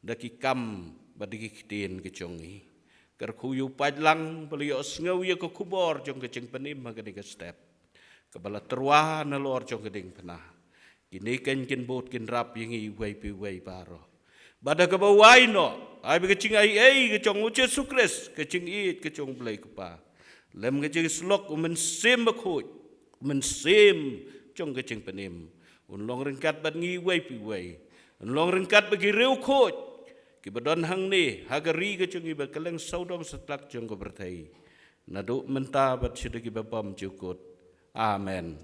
da ki kam bad da ki ktien ka jong ngi. Kyrkhu ïa u paidlang ba la ïohsngew ïa ka khubor jong ka jingpynim ha kane ka step kaba la tyrwa nalor jong ka diengphna. Kine kan kin bud kin rap ïa ngi uwei pa uwei baroh. Bad ha kaba wai noh, ai ba ka jingaiei ka jong U Jisu Khrist, ka jingïeit ka jong U Blei Kpa, lem ka jingïasyllok U Mynsiem Bakhuid, U Mynsiem jong ka jingpynim, un long ryngkat bad ngi uwei pa uwei, un long ryngkat bad ki riewkhuid kiba don hangne ha ka ri ka jong ngi bad kylleng sawdong satlak jong ka pyrthei, naduh mynta bad shaduh kiba bymjukut. Amen.